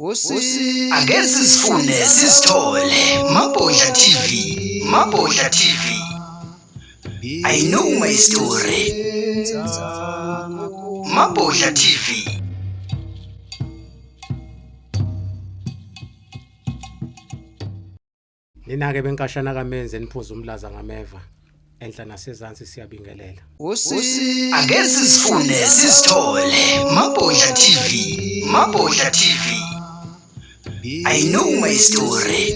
Ake sizifune sizithole. Mabhodla TV, Mabhodla TV. I know my story. Mabhodla TV. Nina-ke benkashana kaMenzi eniphuza umlaza ngameva enhla nasezansi siyabingelela. Ake sizifune sizithole. Mabhodla TV, Mabhodla TV. I know my story.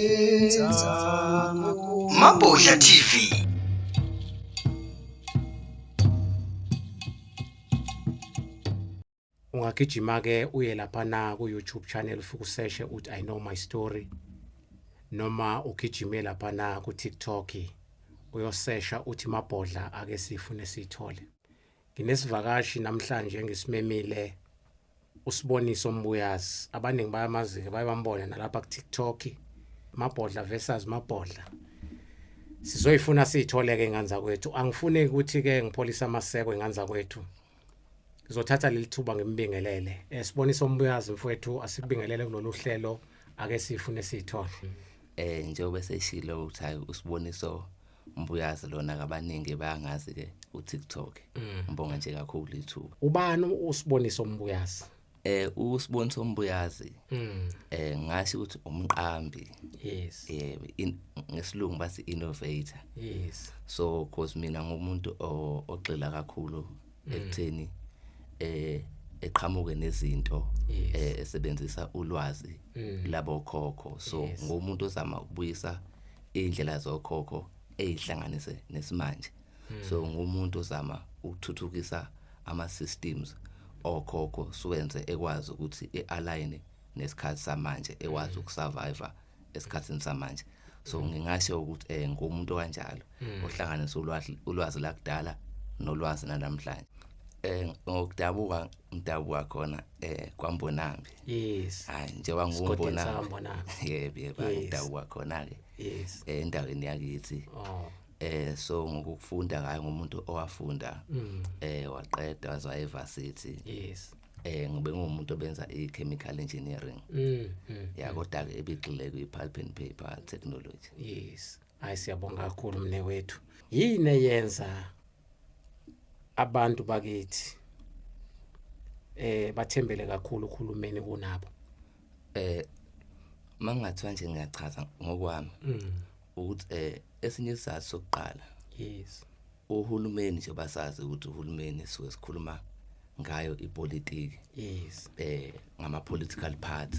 Mabhodla TV. Ungagijima ke uye lapha na ku YouTube channel ufike useshe uthi I know my story, noma ugijime lapha na ku TikTok uyosesha uthi Mabhodla ake sifune sithole. Nginesivakashi namhlanje ngisimemile, uSiboniso Mbuyazi. Abaningi bayamazi ke, bayabambona nalapha ku TikTok, Mabhodla versus Mabhodla. Sizoyifuna siyithole ke ingane zakwethu. Angifuni ukuthi ke ngipholisa amaseko, ingane zakwethu. Ngizothatha leli thuba ngimbingelele. Siboniso Mbuyazi mfowethu, asikubingelele kulolu hlelo ake sifune sithole. Njengoba seshilo ukuthi hayi, uSiboniso Mbuyazi lona, kabaningi bayangazi ke uTikTok. Ngibonga nje kakhulu ithuba. Ubani uSiboniso Mbuyazi? USiboniso Mbuyazi ngasho ukuthi umqambi. Ngesilungu bathi innovator. So cause mina ngumuntu ogxila kakhulu ekutheni eqhamuke nezinto esebenzisa ulwazi labo khokho, so ngumuntu ozama ukubuyisa indlela zokhokho ezihlanganise nesimanje. So ngumuntu ozama ukuthuthukisa ama systems okhokho, siwenze ekwazi ukuthi ealign nesikhathi samanje, ekwazi ukusurvive esikhathini samanje. So ngingasho ukuthi ngumuntu kanjalo ohlanganisa ulwazi lakudala nolwazi namhlanje. Ngokudabuka ngidabuka khona kwaMbonambi. Hayi, njengoba Esigodini nguMbonambi. sakaMbonambi. Yebo, ngidabuka khona ke endaweni yakithi. So ngokufunda ngayo, ngumuntu owafunda waqeda waza evarsity. Ngibe ngumuntu obenza i-chemical engineering. Ya, kodwa ke ebigxile kwi-pulp and paper technology. Yes. Hayi, siyabonga kakhulu mne wethu. Yini eyenza abantu bakithi bathembele kakhulu uhulumeni kunabo? Mangathiwa nje ngiyachaza ngokwami ukuthi esinye isizathu sokuqala, uhulumeni nje, basazi ukuthi uhulumeni suke sikhuluma ngayo ipolitiki, ngama political party.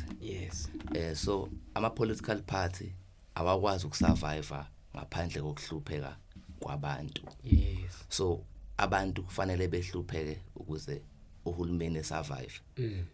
So ama political party awakwazi ukusurvive ngaphandle kokuhlupheka kwabantu. So abantu kufanele behlupheke ukuze uhulumeni survive.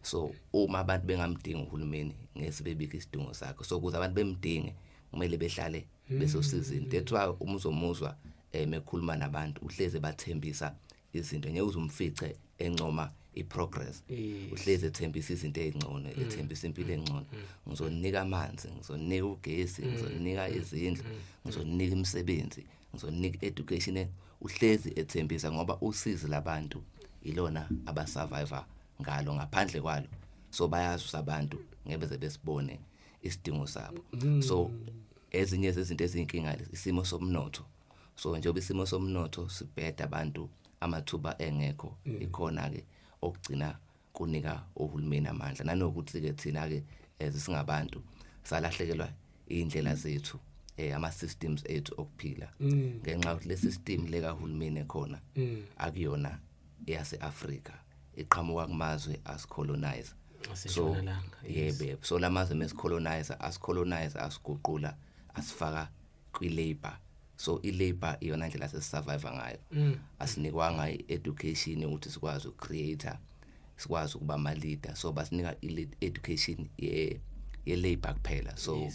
So uma abantu bengamdingi uhulumeni, ngeke sebebika isidingo sakhe. So ukuze abantu bemdinge, kumele behlale besosizini. That's why uma uzomuzwa mekhuluma nabantu, uhleze bathembisa izinto, ngeke uzumfice encoma iprogress. Uhleze ethembisa izinto ezingcono, ethembisa impilo engcono: ngizonika amanzi, ngizonika ugesi, ngizonika izindlu, ngizonika imisebenzi, ngizonika education. Uhlezi ethembisa ngoba usizi labantu ilona abasurvive ngalo. Ngaphandle kwalo, so bayazi ukuthi abantu ngeke beze besibone isidingo sabo. So ezinye zezinto eziyinkinga isimo somnotho. So njengoba isimo somnotho sibheda, abantu amathuba engekho, ikhona ke okugcina kunika uhulumeni amandla, nanokuthi ke thina ke as singabantu salahlekelwa indlela zethu, ama systems ethu okuphila, ngenxa yokuthi le system le kahulumeni ekhona akuyona eyase Africa, iqhamuka kumazwe asicolonize. So Asentshonalanga. Yebo, so lamazwe mesicolonize, asicolonize, asiguqula, asifaka kwi-labor. So i-labor iyona ndlela sesisurvive ngayo. Asinikwanga i-education ukuthi sikwazi ukucreate, sikwazi ukuba ama-leader. So basinika i-education ye-labor kuphela. So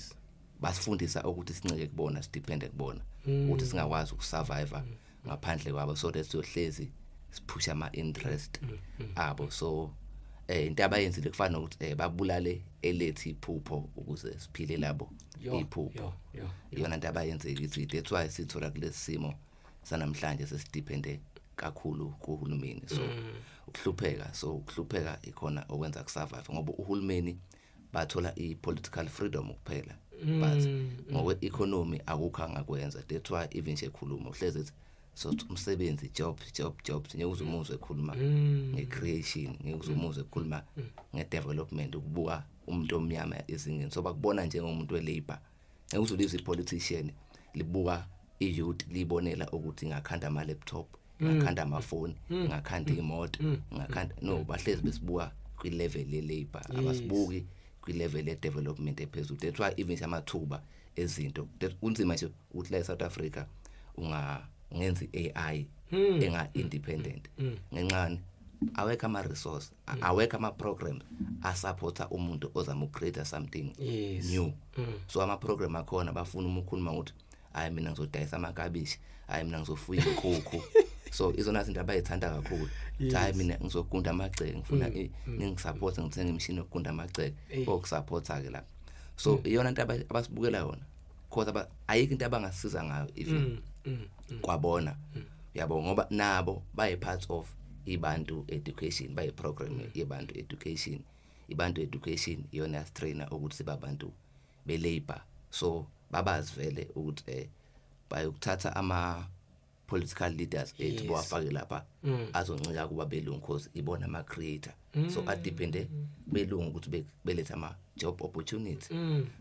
basifundisa ukuthi sincike kubona, sidepende kubona, ukuthi singakwazi ukusurvive ngaphandle kwabo, so that siyohlezi siphusha ama-interest abo. So into abayenzile kufana nokuthi babulale elethi iphupho ukuze siphile labo iphupho. yo yo Iyona into abayenze kithi. That's why sithola kulesi simo sanamhlanje, sesidepende kakhulu kuhulumeni. So ukuhlupheka, so ukuhlupheka ikhona okwenza kusurvive, ngoba uhulumeni Bathola i-political freedom kuphela, but ngokwe-economy akukho angakwenza. That's why even nje ekhuluma uhlezi ethi so umsebenzi, jobs, job, jobs. Ngeke uze umuzwe ekhuluma nge-creation, ngeke uze umuzwe ekhuluma nge-development, ukubuka umuntu omnyama ezingeni. So bakubona njengomuntu we-labor. Ngeke uze ulizwe i-politician libuka i-youth, libonela ukuthi ingakhanda ama-laptop, ingakhanda amafoni, ingakhanda imoto, ingakhanda. No, bahlezi besibuka kwi-level ye-labor, abasibuki kwi-level ye-development ephezulu. That's why even nje amathuba ezinto kunzima nje ukuthi la e-South Africa unga ungenza i-AI enga independent, ngenxani awekho ama-resource, awekho ama-programs asupporta umuntu ozama uku-create something new. So ama-program akhona bafuna uma ukhuluma ukuthi hayi, mina ngizodayisa amakabishi, hayi, mina ngizofuya inkukhu. So izona zinto abayithanda kakhulu. Hayi, mina ngizogunda amagceke, ngifuna ningisupport ngithenga imishini yokugunda amagceke. Okusupporta ke lapho. So iyona into abasibukela yona, because ayikho into abangasiza ngayo even kwabona, yabo, ngoba nabo bayi part of ibantu education, bayi program yebantu education. Ibantu education iyona yasitrainer ukuthi sibe abantu be-labor. So babazi vele ukuthi bayokuthatha ama political leaders ethu bawafake lapha azoncika kuba belungu, cause ibona ama creator. So adepende belungu ukuthi belethe ama job opportunity.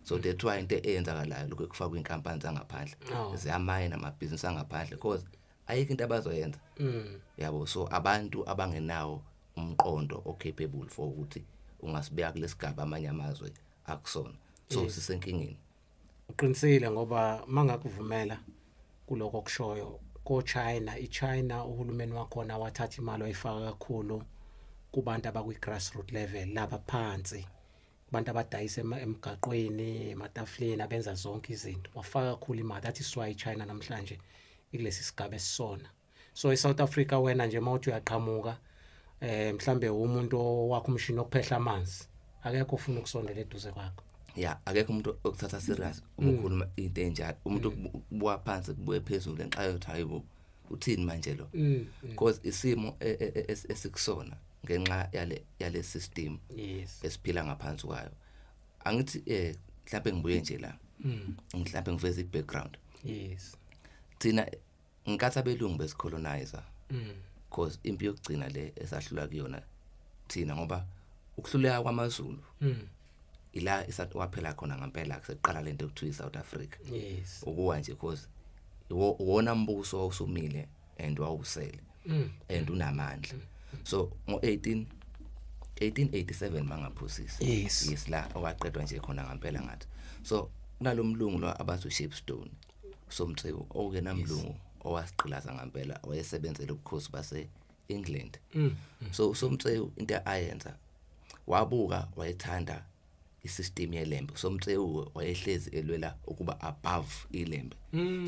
So that's why into eyenzakalayo lokho kufakwa inkampani zangaphandle ziyamayina amabhizinisi angaphandle, cause ayikho into abazoyenza, yabo. So abantu abangenawo umqondo ocapable for ukuthi ungasibeka kulesigaba amanye amazwe akusona. So sisenkingeni. Uqinisile, ngoba mangakuvumela kuloko okushoyo ko China, iChina uhulumeni wakhona wathatha imali wayifaka kakhulu kubantu abakwi grassroots level lapha phansi, kubantu abadayisa emgaqweni, ematafuleni, abenza zonke izinto. Wafaka kakhulu imali. That is why iChina namhlanje ikulesi sigaba esisona. So eSouth Africa wena nje mawuthi uyaqhamuka, mhlambe umuntu owakho umshini okuphehla amanzi, akekho ofuna ukusondela eduze kwakho. Ya, akekho umuntu okuthatha serious uma ukhuluma into enjalo. Umuntu ukubuka phansi, kubuye phezulu, enxa yokuthi hayibo, uthini manje lo? Because isimo esikusona ngenxa yale system esiphila ngaphansi kwayo. Angithi mhlawumbe ngibuye nje la, mhlawumbe ngiveze i-background. Thina ngenkathi abelungu besicolonizer, cause impi yokugcina le esahlula kuyona thina, ngoba ukuhluleka kwamaZulu ila waphela khona ngempela sekuqala lento ekuthiwa iSouth Africa. Ukuwa nje, cause iwona mbuso wawusumile and wawusele and unamandla. So ngo-18 1887 mangaphosisi, yes, la owaqedwa nje khona ngempela ngathi. So kunalomlungu lo abathi uShepstone Somtsewu, okuyena mlungu owasigqilaza ngempela, wayesebenzela ubukhosi base England. So Somtsewu into ayenza, wabuka wayethanda isystem yelembe. Somtsewu wayehlezi elwela ukuba above ilembe,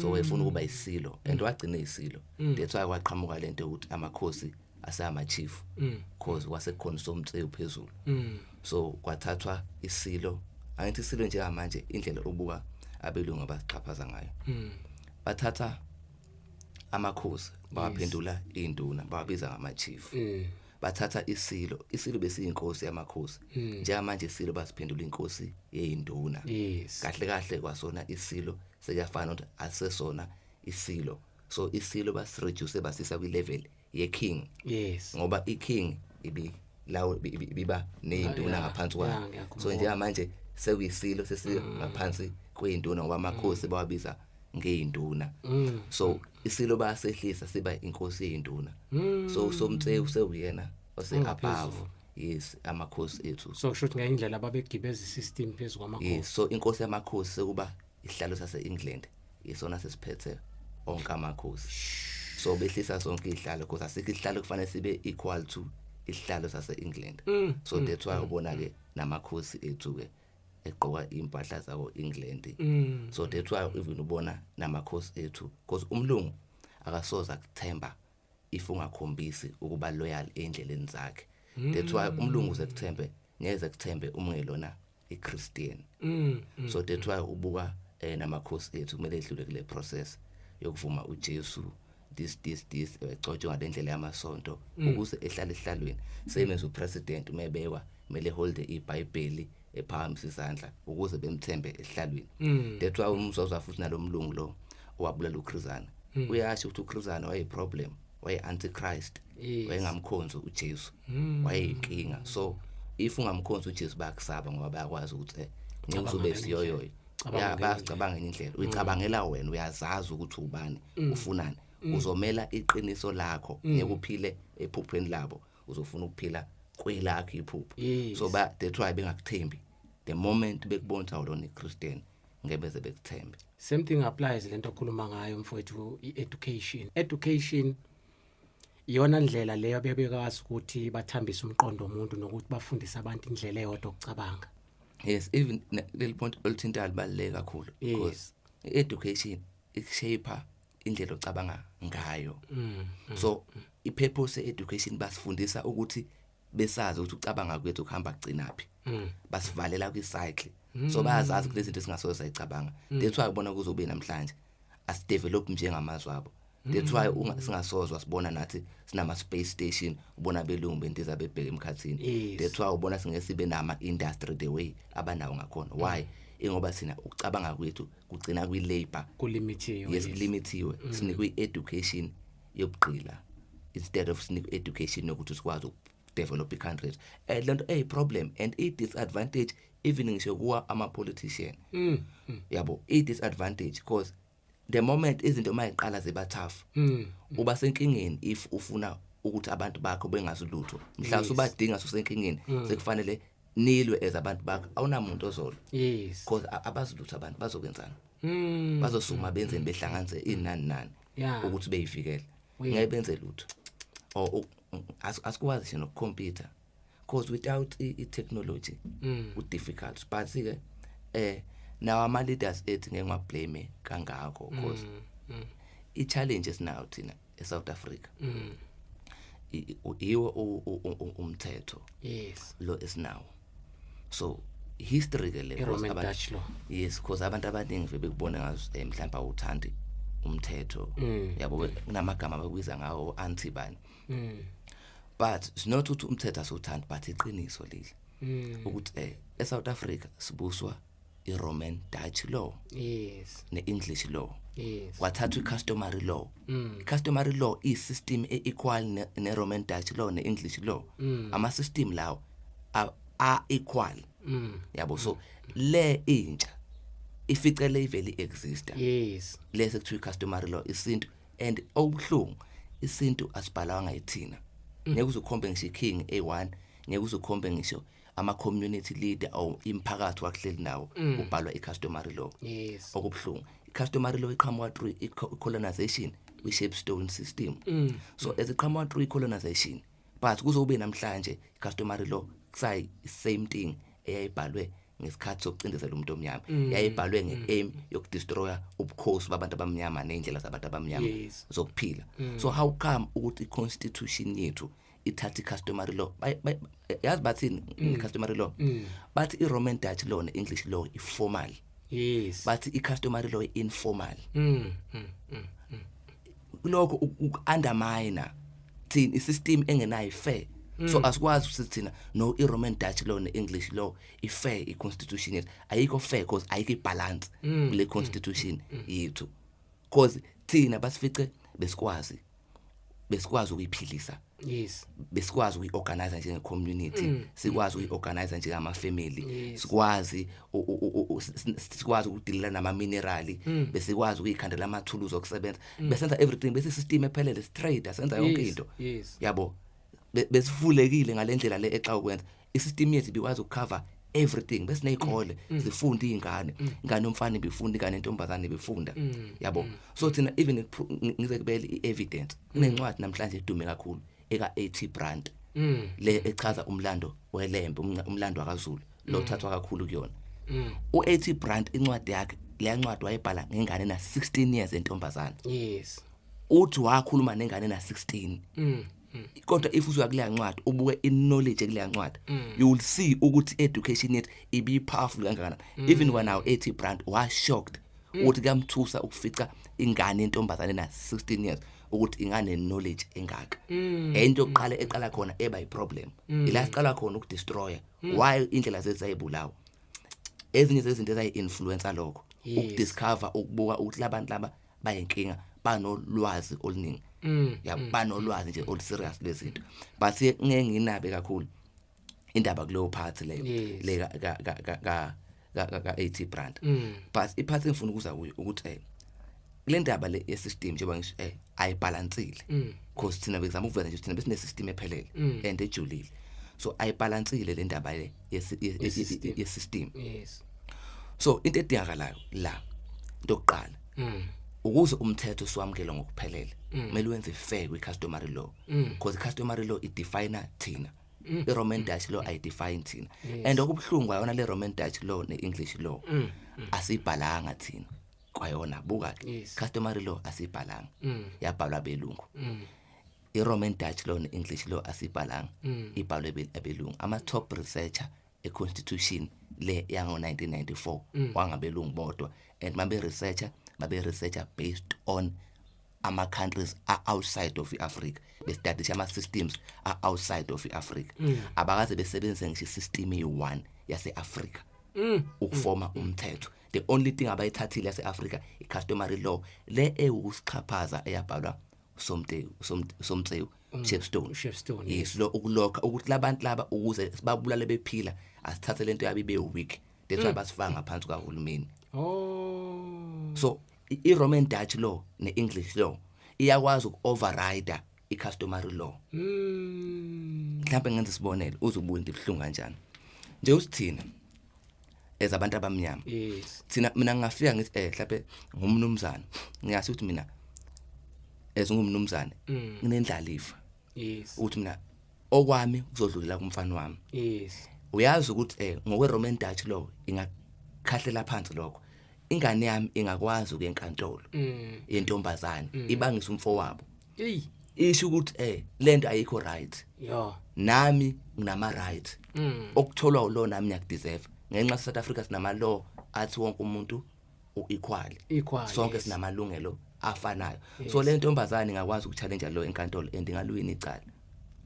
so wayefuna ukuba isilo and wagcina isilo. That's why kwaqhamuka lento ukuthi amakhosi asama chief, cause kwasekukhona Somtsewu phezulu. So kwathathwa isilo. Angithi isilo njengamanje, indlela obuka abelungu abasixhaphaza ngayo, bathatha amakhosi bawaphendula induna, bawabiza ngama chief. Bathatha isilo, isilo besiyinkosi yamakhosi, njengamanje isilo basiphendula inkosi yeyinduna. Kahle kahle kwasona isilo sekuyafana ukuthi asesona isilo. So isilo basireduce, basisa kwi level ye king, ngoba i king ibi lawo ibiba nezinduna ngaphansi kwayo. Ngiyakhumbula. So njengamanje sekuyisilo sesilo ngaphansi kweyinduna, ngoba amakhosi bawabiza ngeyinduna. So isilo bayasehlisa, siba inkosi yeyinduna. So Somtsewu sewuyena ose above. Ongaphezulu. Yes, amakhosi ethu. So kusho ukuthi ngendlela babegibeza isystem phezulu kwamakhosi. Yes, so inkosi yamakhosi sekuba isihlalo sase England, isona sesiphethe onke amakhosi. So behlisa zonke izihlalo, because asikho isihlalo kufanele sibe equal to isihlalo sase England. So that's why ubona ke namakhosi ethu ke egqoka impahla zawo England. So that's why even ubona namakhosi ethu, because umlungu akasoza akuthemba if ungakhombisi ukuba loyal endleleni zakhe. That's why umlungu uzekuthembe, ngeze kuthembe umngelona iChristian. So that's why ubuka namakhosi ethu kumele edlule kule process yokuvuma uJesu, this this this, egcotshwe ngalendlela yamasonto ukuze ehlale ehlalweni. Same as upresident, umebekwa kumele hold iBhayibheli. ephakamisa isandla ukuze bemthembe ehlalweni. That's why umzozwa futhi nalomlungu lo owabulala uChris Hani uyasho ukuthi uChris Hani waye problem, waye antichrist, wayengamkhonzi uJesu, wayeyinkinga. So if ungamkhonzi uJesu bayakusaba, ngoba bayakwazi ukuthi ngeke uzobe siyoyoyo. Ya, bayacabanga ngenye indlela, uyicabangela wena, uyazazi ukuthi ubani, ufunani, uzomela iqiniso lakho, ngeke uphile ephuphweni labo, uzofuna ukuphila kwelakho iphupho. So ba that's why bengakuthembi. The moment bekubona awulona iChristian, ngeke beze bekuthembe. Same thing applies lento okhuluma ngayo, mfowethu, i-education. Education iyona ndlela leyo bebekwazi ukuthi bathambise umqondo womuntu nokuthi bafundise abantu indlela eyodwa ukucabanga. Yes, even leli point oluthintayo libaluleke kakhulu because i-education ikushape indlela ocabanga ngayo. So i-purpose education, basifundisa ukuthi besazi ukuthi ucabanga kwethu kuhamba kugcinaphi. Basivalela kwi-cycle, so bayazazi kulezi zinto esingasoze sayicabanga. That's why ubona kuzobe namhlanje asidevelop njengamazwe abo. That's why singasozwa sibona nathi sinama space station, ubona belungu bendiza bebheka emkhathini. That's why ubona singeke sibe nama industry the way abanawo ngakhona. Why? Ingoba thina ukucabanga kwethu kugcina kwi-labor. Kulimithiwe. Yes, kulimithiwe. Sinikwe i-education yobugqila instead of sinikwe education yokuthi sikwazi ukudevelop i-country. And lento eyi-problem and i-disadvantage even ngisho kuwa ama-politician, yabo, i-disadvantage because the moment izinto mayiqala ziba tough, uba senkingeni if ufuna ukuthi abantu bakho bengazi lutho. Mhla usubadinga, usenkingeni, sekufanele nilwe as abantu bakho, awunamuntu ozolwa because abazi lutho abantu. Bazokwenzani? Bazosuma benzeni, behlanganise inani nani ukuthi beyivikele? Ngeke benze lutho or asikwazi nje nokucompete because without i-technology ku difficult. But ke nawo ama leaders ethu ngeke ngiwablame kangako because i challenge esinayo thina eSouth Africa iwo umthetho lo esinawo. So history ke le because I-Roman Dutch law. Yes, because abantu abaningi vele bekubona ngazo mhlawumbe awuthandi umthetho, yabo, kunamagama abakubiza ngawo, anti bani. But it's not ukuthi umthetho asiwuthandi, but iqiniso leli ukuthi eSouth Africa sibuswa iRoman Dutch law neEnglish law. Kwathathwa i-customary law. I-customary law i-system e-equal ne-Roman Dutch law ne-English law. Ama-system lawo are equal, yabo. So le intsha ificele ivele exista lese kuthiwa i-customary law, isintu. And okubuhlungu, isintu asibhalwanga yithina. Ngeke uze ukhombe ngisho iking A1, ngeke uze ukhombe ngisho ama community leader or imphakathi wakuhleli nawo ubhalwa i-customary law. Okubuhlungu, i-customary law iqhamuka through i-colonization, kwi-Shepstone system. So as iqhamuka through i-colonization, but kuzobe namhlanje i-customary law kusayi same thing eyayibhalwe ngesikhathi sokucindezela umuntu omnyama. Yayibhalwe nge-aim yokudestroya ubukhosi babantu abamnyama ney'ndlela zabantu abamnyama zokuphila. So how come ukuthi i-constitution yethu ithatha i-customary law? Yazi bathini i-customary law? Bathi i-Roman Dutch law ne-English law i-formal. Bathi i-customary law i-informal. Lokho uku-undermine thina isystem engenayo fair. So asikwazi ukuthi thina no i-Roman Dutch law ne-English law i-fair. I-constitution yethu ayikho fair because ayikho ibalance kule constitution yethu, because thina basifice besikwazi ukuyiphilisa, besikwazi ukuyi-organize njenge-community, sikwazi ukuyi-organize njengama-family, sikwazi sikwazi ukudeala nama-minerali, besikwazi ukuyikhandela amathuluzi okusebenza, besenza everything, bese system ephelele, straight asenza yonke into, yabo. Besivulekile ngalendlela le exa ukwenza isystem yethu ibikwazi ukucover everything. Besinezikole zifunda izingane, ingane yomfana ibifunda, ingane yentombazane ibifunda, yabo. So thina even ngize kubele i-evidence, kunencwadi namhlanje edume kakhulu eka A.T Brandt le echaza umlando weLembe, umlando wakaZulu lo thathwa kakhulu kuyona. uA.T Brandt, incwadi yakhe, leya ncwadi wayebhala ngengane na 16 years entombazane. Uthi wakhuluma nengane na 16, kodwa if usuya kuleya ncwadi, ubuke i-knowledge kuleya ncwadi, you will see ukuthi education yethu ibi powerful kangakanani. Even when our A.T Brandt was shocked ukuthi kuyamthusa ukufica ingane entombazane na 16 years ukuthi ingane knowledge engaka. Into yokuqala eqala khona eba iproblem ila siqala khona ukudestroya. Why indlela zethu zayibulawa? Ezinye zezinto ezayi-influencer lokho, ukudiscover, ukubuka ukuthi labantu laba bayinkinga, banolwazi oluningi, ya, banolwazi nje olu serious lezinto, but ngeke nginabe kakhulu indaba kuleyo part leyo le ka AT Brand. But ipart engifuna ukuza kuyo ukuthi kule ndaba le ye system, njengoba ngisho, ayibalansile, because thina bezama ukuveza nje, thina besine system ephelele and ejulile, so ayibalansile le ndaba le ye-system. Ye system. So into edingakalayo la, into yokuqala, ukuze umthetho siwamukele ngokuphelele, kumele wenze fair kwi-customary law, because i-customary law idefine thina, i-Roman Dutch law ayidefine thina. And okubuhlungu, ayona le Roman Dutch law ne-English law asibhalanga thina kwayona, buka ke. Customary law asibhalanga, yabhalwa abelungu. I-Roman Dutch law ne-English law asibhalanga, ibhalwe abelungu. Ama-top researcher e-constitution le yango-1994 wangabelungu bodwa, and mabe researcher, babe researcher based on ama-countries a-outside of i-Africa, bestudisha ama-systems a-outside of i-Africa. Abakaze besebenzise ngisho isystem eyi-one yase-Africa ukufoma umthetho. The only thing abayithathile yase-Africa i-customary law le ewukusixhaphaza eyabhalwa Somtewu, Somtsewu, Shepstone. Shepstone. Yes, lo ukulokha ukuthi labantu laba ukuze sibabulale bephila, asithathe lento yabe ibe weak. That's why basifaka ngaphansi kwahulumeni. So i-Roman Dutch law ne-English law iyakwazi uku-override i-customary law. Mhlawumbe ngenza isibonelo uzobuya into ibuhlungu kanjani nje usithina as abantu abamnyama. Thina, mina ngingafika ngithi mhlawumbe ngumnumzana, ngiyasho ukuthi mina as ngumnumzane nginendlalifa, ukuthi mina okwami kuzodlulela kumfana wami. Uyazi ukuthi ngokwe Roman Dutch law ingakhahlela phansi lokho, ingane yami ingakwazi ukuya enkantolo yentombazane ibangisa umfowabo, isho ukuthi lento ayikho right, nami nginama right, okutholwa ulo nami ngiyakudeserve, ngenxa South Africa sinama law athi wonke umuntu uequal. Equal. Sonke sinamalungelo afanayo. So le ntombazane ingakwazi ukuchallenge lo enkantolo and ingaluwina icala.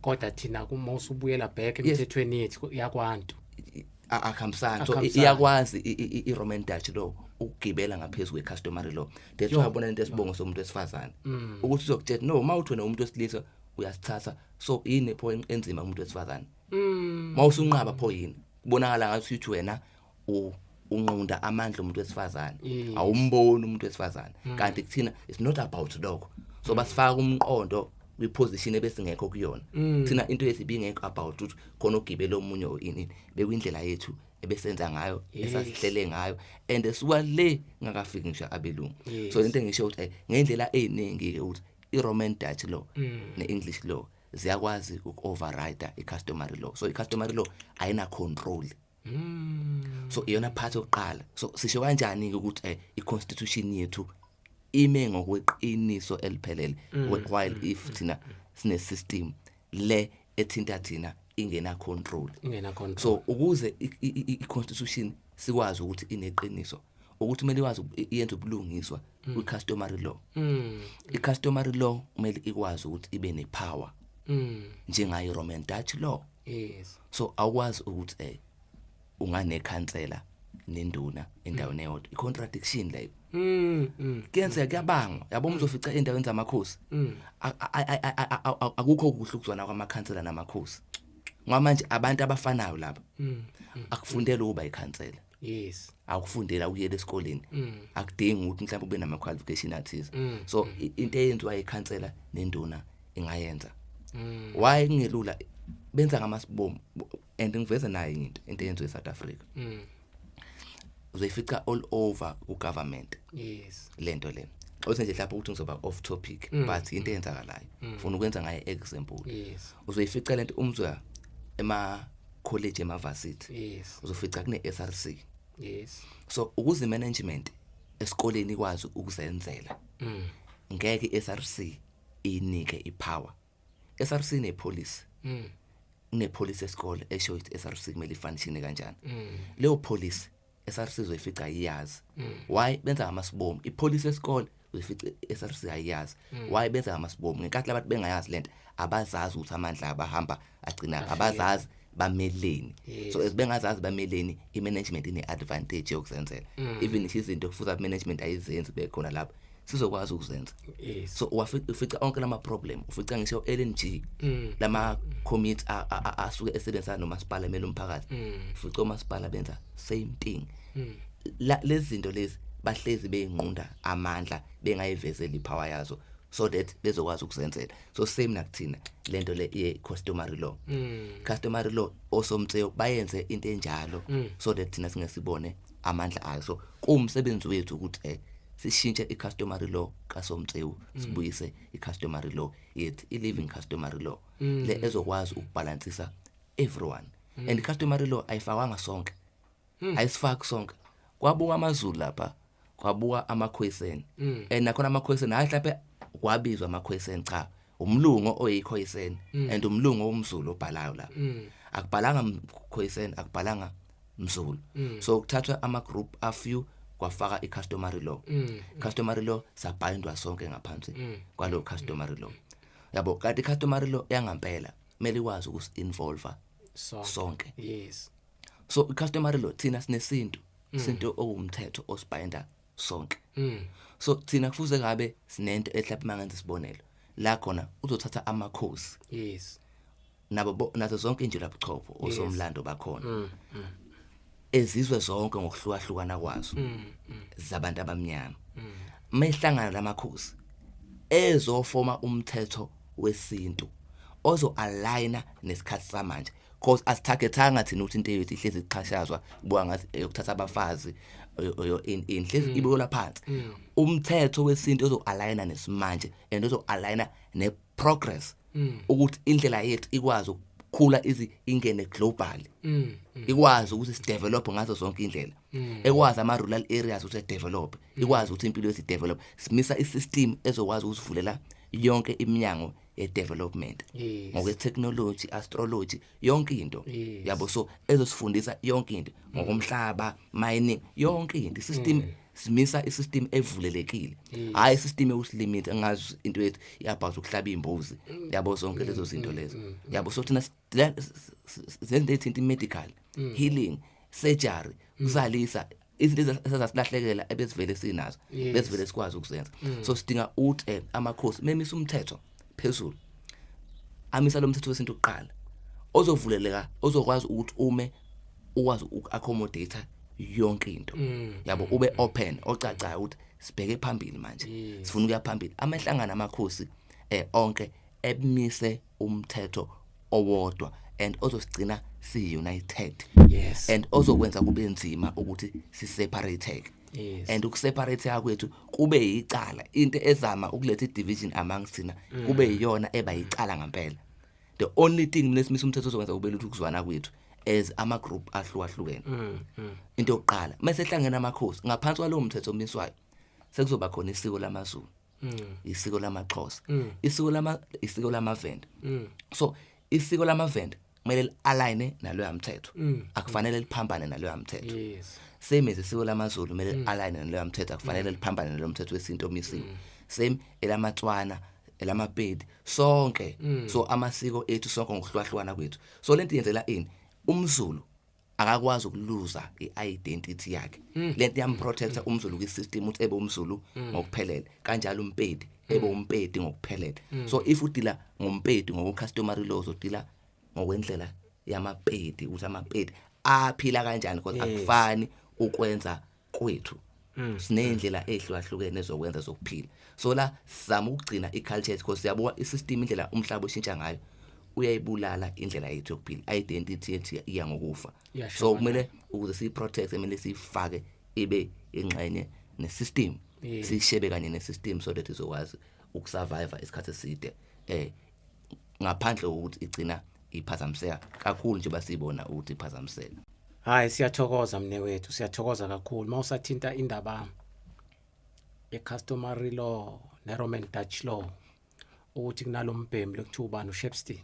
Kodwa thina kuma usubuyela back emthethweni yethu yakwantu, akuhambisani. So Akuhambisani. iyakwazi i-Roman Dutch law ukugibela ngaphezulu kwe-customary law. That's why ubona lento esibongo somuntu wesifazane, ukuthi uzokutshela no, uma uthi wena umuntu wesilisa uyasithatha, so yini pho enzima kumuntu wesifazane? Mawusunqaba pho yini? Kubonakala ngathi uthi wena unqunda amandla omuntu wesifazane, awumboni umuntu wesifazane, kanti kuthina it's not about lokho. So basifaka umqondo kwiposition ebesingekho kuyona. Thina into yethu ibingekho about ukuthi khona ogibela omunye or ini, bekuyindlela yethu ebesenza ngayo, esasihlele ngayo, and suka le ngakafiki ngisho abelungu. So lento engisho ukuthi ngendlela eziningi ke ukuthi iRoman Dutch law neEnglish law ziyakwazi uku-override i-customary law. So i-customary law ayina control. So iyona part yokuqala. So sisho kanjani ke ukuthi i-constitution yethu ime ngokweqiniso eliphelele, while if thina sine system le ethinta thina ingena control? Ingena control. So ukuze i-constitution sikwazi ukuthi ineqiniso, ukuthi kumele ikwazi iyenze ubulungiswa kwi-customary law, i-customary law kumele ikwazi ukuthi ibe nepower njengayo i-Roman Dutch law. So awukwazi ukuthi unganekhansela nenduna endaweni eyodwa, i-contradiction leyo. Kuyenzeka kuyabangwa, yabo, uma uzofica endaweni zamakhosi, akukho kuhle ukuzwana kwamakhansela namakhosi, ngoba manje abantu abafanayo laba akufundela ukuba ikhansela, akufundela ukuyela esikoleni, akudingi ukuthi mhlawumbe ube nama qualification athize. So into eyenziwa ikhansela nenduna ingayenza. Why kungelula? Benza ngamasibomu. And ngiveze nayo into eyenziwe eSouth Africa, uzoyifica all over ku government lento le. Othi nje mhlawumbe ukuthi ngizoba off topic, but into eyenzakalayo ufuna ukwenza ngayo example. Uzoyifica lento umzwa ema college, ema varsity, uzofica kune SRC. So ukuze management esikoleni ikwazi ukuzenzela, ngeke iSRC inike ipower. SRC ne policy, kune policy esikole esho ukuthi SRC kumele ifunction kanjani. Leyo policy SRC uzoyifica iyazi. Why benza ngamasibomu? Ipolicy esikole uzoyifica SRC ayiyazi. Why benza ngamasibomu? Ngenkathi labantu bengayazi lento, abazazi ukuthi amandla abahamba agcina, abazazi. bameleni. So as bengazazi bameleni, i-management ine-advantage yokuzenzela. Even if izinto kufuze management ayizenzi bekhona lapho, sizokwazi ukuzenza. So ufica onke lama problem, ufica ngisho LNG, lama committee asuke esebenzisana nomasipala emele umphakathi, ufica omasipala benza same thing. Lezi zinto lezi bahlezi beyinqunda amandla, bengayivezeli ipower yazo so that bezokwazi ukuzenzela. So same nakuthina lento le ye customary law. Customary law osomtseyo bayenze into enjalo so that thina singesibone amandla ayo. So kuwumsebenzi wethu ukuthi sishintshe i-customary law kaSomtsewu, sibuyise i-customary law yethu, i-living customary law le ezokwazi ukubalansisa everyone. And i-customary law ayifakwanga sonke, ayisifaki sonke. Kwabuka amaZulu lapha, kwabuka amaKhoisan, and nakhona amaKhoisan hayi mhlawumbe kwabizwa amaKhoisan, cha, umlungu oyiKhoisan and umlungu omZulu obhalayo lapha. Akubhalanga Khoisan, akubhalanga Mzulu. So kuthathwa ama group a few, kwafaka i-customary law. Customary law sabhayindwa sonke ngaphansi kwalo customary law, yabo. Kanti i-customary law yangampela kumele ikwazi ukusi-involve sonke. So i-customary law, thina sinesintu, isintu okuwumthetho osibhayinda sonke. So thina kufuze ngabe sinento ehlapha, mangenza isibonelo la khona uzothatha amakhosi nabo nazo zonke injulabuchopho osomlando bakhona ezizwe zonke ngokuhlukahlukana kwazo zabantu abamnyama, mayihlangana lamakhosi ezofoma umthetho wesintu ozo aligna nesikhathi samanje, because asitargetanga thina ukuthi into yethu ihlezi ichashazwa, kubuka ngathi eyokuthatha abafazi in hlezi ibuyola phansi. Umthetho wesintu ozo aligna nesimanje and ozo aligna ne progress, ukuthi indlela yethu ikwazi ukukhula izi ingene globally, ikwazi ukuthi sidevelop ngazo zonke indlela, ekwazi ama rural areas ukuthi develop, ikwazi ukuthi impilo yethu develop. Simisa isystem ezokwazi ukusivulela yonke iminyango ye-development ngokwe technology, astrology, yonke into, yabo. So ezosifundisa yonke into ngokomhlaba, mining, yonke into. Isystem, simisa isystem evulelekile, hayi isystem yokusilimit engazi into yethu about ukuhlaba imbuzi, yabo, zonke lezo zinto lezo, yabo. So thina zenze ethinta medical, healing, surgery, kuzalisa izinto esazasilahlekela ebesivele sinazo, besivele sikwazi ukuzenza. So sidinga ukuthi amakhosi memisa umthetho phezulu, amisa lo mthetho wesintu kuqala ozovuleleka, ozokwazi ukuthi ume ukwazi ukuaccommodate yonke into, yabo, ube open, ocacayo ukuthi sibheke phambili manje, sifuna ukuya phambili. Amahlangano amakhosi onke emise umthetho owodwa and ozosigcina si united and ozokwenza kube nzima ukuthi si separate and ukuseparate kwethu kube yicala. Into ezama ukuletha i-division amongst thina kube yiyona eba yicala ngempela. The only thing mina esimisa umthetho ozokwenza kube lutho ukuzwana kwethu as ama group ahlukahlukene. Into yokuqala, mase ehlangene amakhosi ngaphansi kwalowo mthetho omiswayo, sekuzoba khona isiko lamaZulu, isiko lamaXhosa, isiko lamaVenda. So isiko lamaVenda kumele li-align naloya mthetho, akufanele liphambane naloya mthetho. Same as isiko lamaZulu kumele li-align naloya mthetho, akufanele liphambane naloya mthetho wesintu omisiwe. Same elamaTswana, elamaPedi, sonke. So amasiko ethu sonke ngokuhlukahlukana kwethu. So lento yenzela ini? UmZulu akakwazi ukuluza iidentity yakhe. Lento iyamprotecta umZulu kwisystem ukuthi ebe umZulu ngokuphelele, kanjalo umpedi ebe umpedi ngokuphelele. So if udila ngompedi ngoku customary laws, udila ngokwendlela yamapedi, ukuthi amapedi aphila kanjani, because akufani ukwenza kwethu, sinendlela ehlukahlukene ezokwenza zokuphila. So la sizama ukugcina iculture yethu because siyabuka isystem, indlela umhlaba ushintsha ngayo uyayibulala indlela yethu yokuphila, identity yethu iya ngokufa. So kumele ukuze siyiprotect, kumele siyifake ibe ingxenye nesystem, sishebe kanye nesystem so that izokwazi ukusurvive isikhathi eside ngaphandle kokuthi igcina iphazamiseka kakhulu nje basibona ukuthi iphazamiseka. Hayi, siyathokoza mne wethu, siyathokoza kakhulu. Mawusathinta indaba ye-customary law ne-Roman Dutch law, ukuthi kunalombhemi lokuthiwa ubani, uShepstone,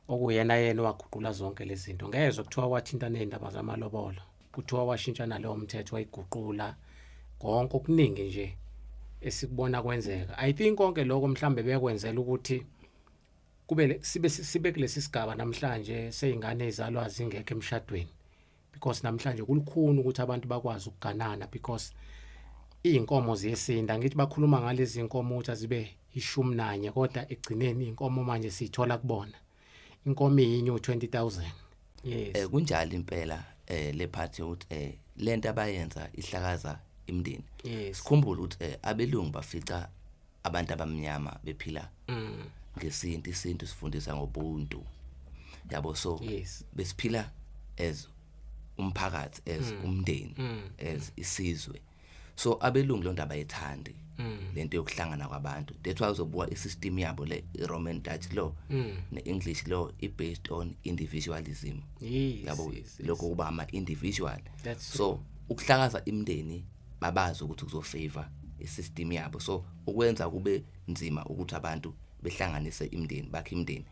okuyena yena owaguqula zonke lezi zinto. Ngezwe kuthiwa wathinta nezindaba zamalobolo, kuthiwa washintsha nalowo mthetho, wayiguqula konke okuningi nje esikubona kwenzeka. I think konke lokho mhlambe bekwenzela ukuthi Kube sibe kulesi sigaba namhlanje seyingane ezalwa zingekho emshadweni, because namhlanje kulukhuni ukuthi abantu bakwazi ukuganana, because izinkomo ziyesinda. Ngithi bakhuluma ngalezi inkomo ukuthi azibe 11, kodwa egcineni inkomo manje siyithola kubona inkomo iyinye u20000. Yes. Kunjalo impela, le part yokuthi lento abayenza ihlakaza imindeni. Sikhumbule ukuthi abelungu bafica abantu abamnyama bephila ngesintu. Isintu sifundisa ngobuntu, yabo, so besiphila as umphakathi, as umndeni, as isizwe. So abelungu lonto abayithandi, lento yokuhlangana kwabantu. That's why uzobuka isystem yabo le, i-Roman Dutch law ne-English law, i-based on individualism, yabo, lokho kuba ama-individual. So ukuhlakaza imindeni, babazi ukuthi kuzofavor isystem yabo, so ukwenza kube nzima ukuthi abantu behlanganise imindeni, bakhe imindeni,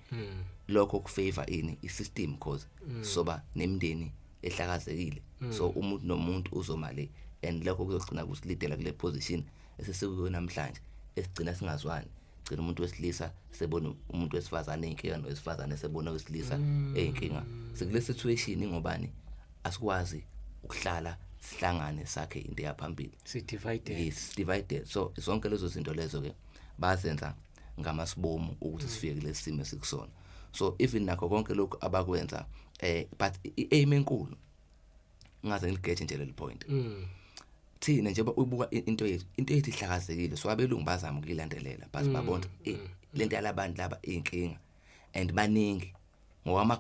lokho kufavor ini? Isystem, because soba nemindeni ehlakazekile. So umuntu nomuntu uzoma le, and lokho kuzogcina kusilidela kule position esesikuyo namhlanje, esigcina singazwani, gcina umuntu wesilisa sebona umuntu wesifazane eyinkinga, nowesifazane sebona wesilisa eyinkinga. Sikule situation ingobani? Asikwazi ukuhlala sihlangane sakhe into yaphambili. Si divided. Yes, divided. So zonke lezo zinto lezo ke bazenza ngamasibomu ukuthi sifike kulesi simo esikusona. So even nakho konke lokhu abakwenza, but i-aim enkulu, ngaze ngiligeje nje leli point, thina njengoba ubuka into yethu ihlakazekile, so abelungu bazama ukuyilandelela, but babona lento yalabantu laba inkinga and baningi ngokwama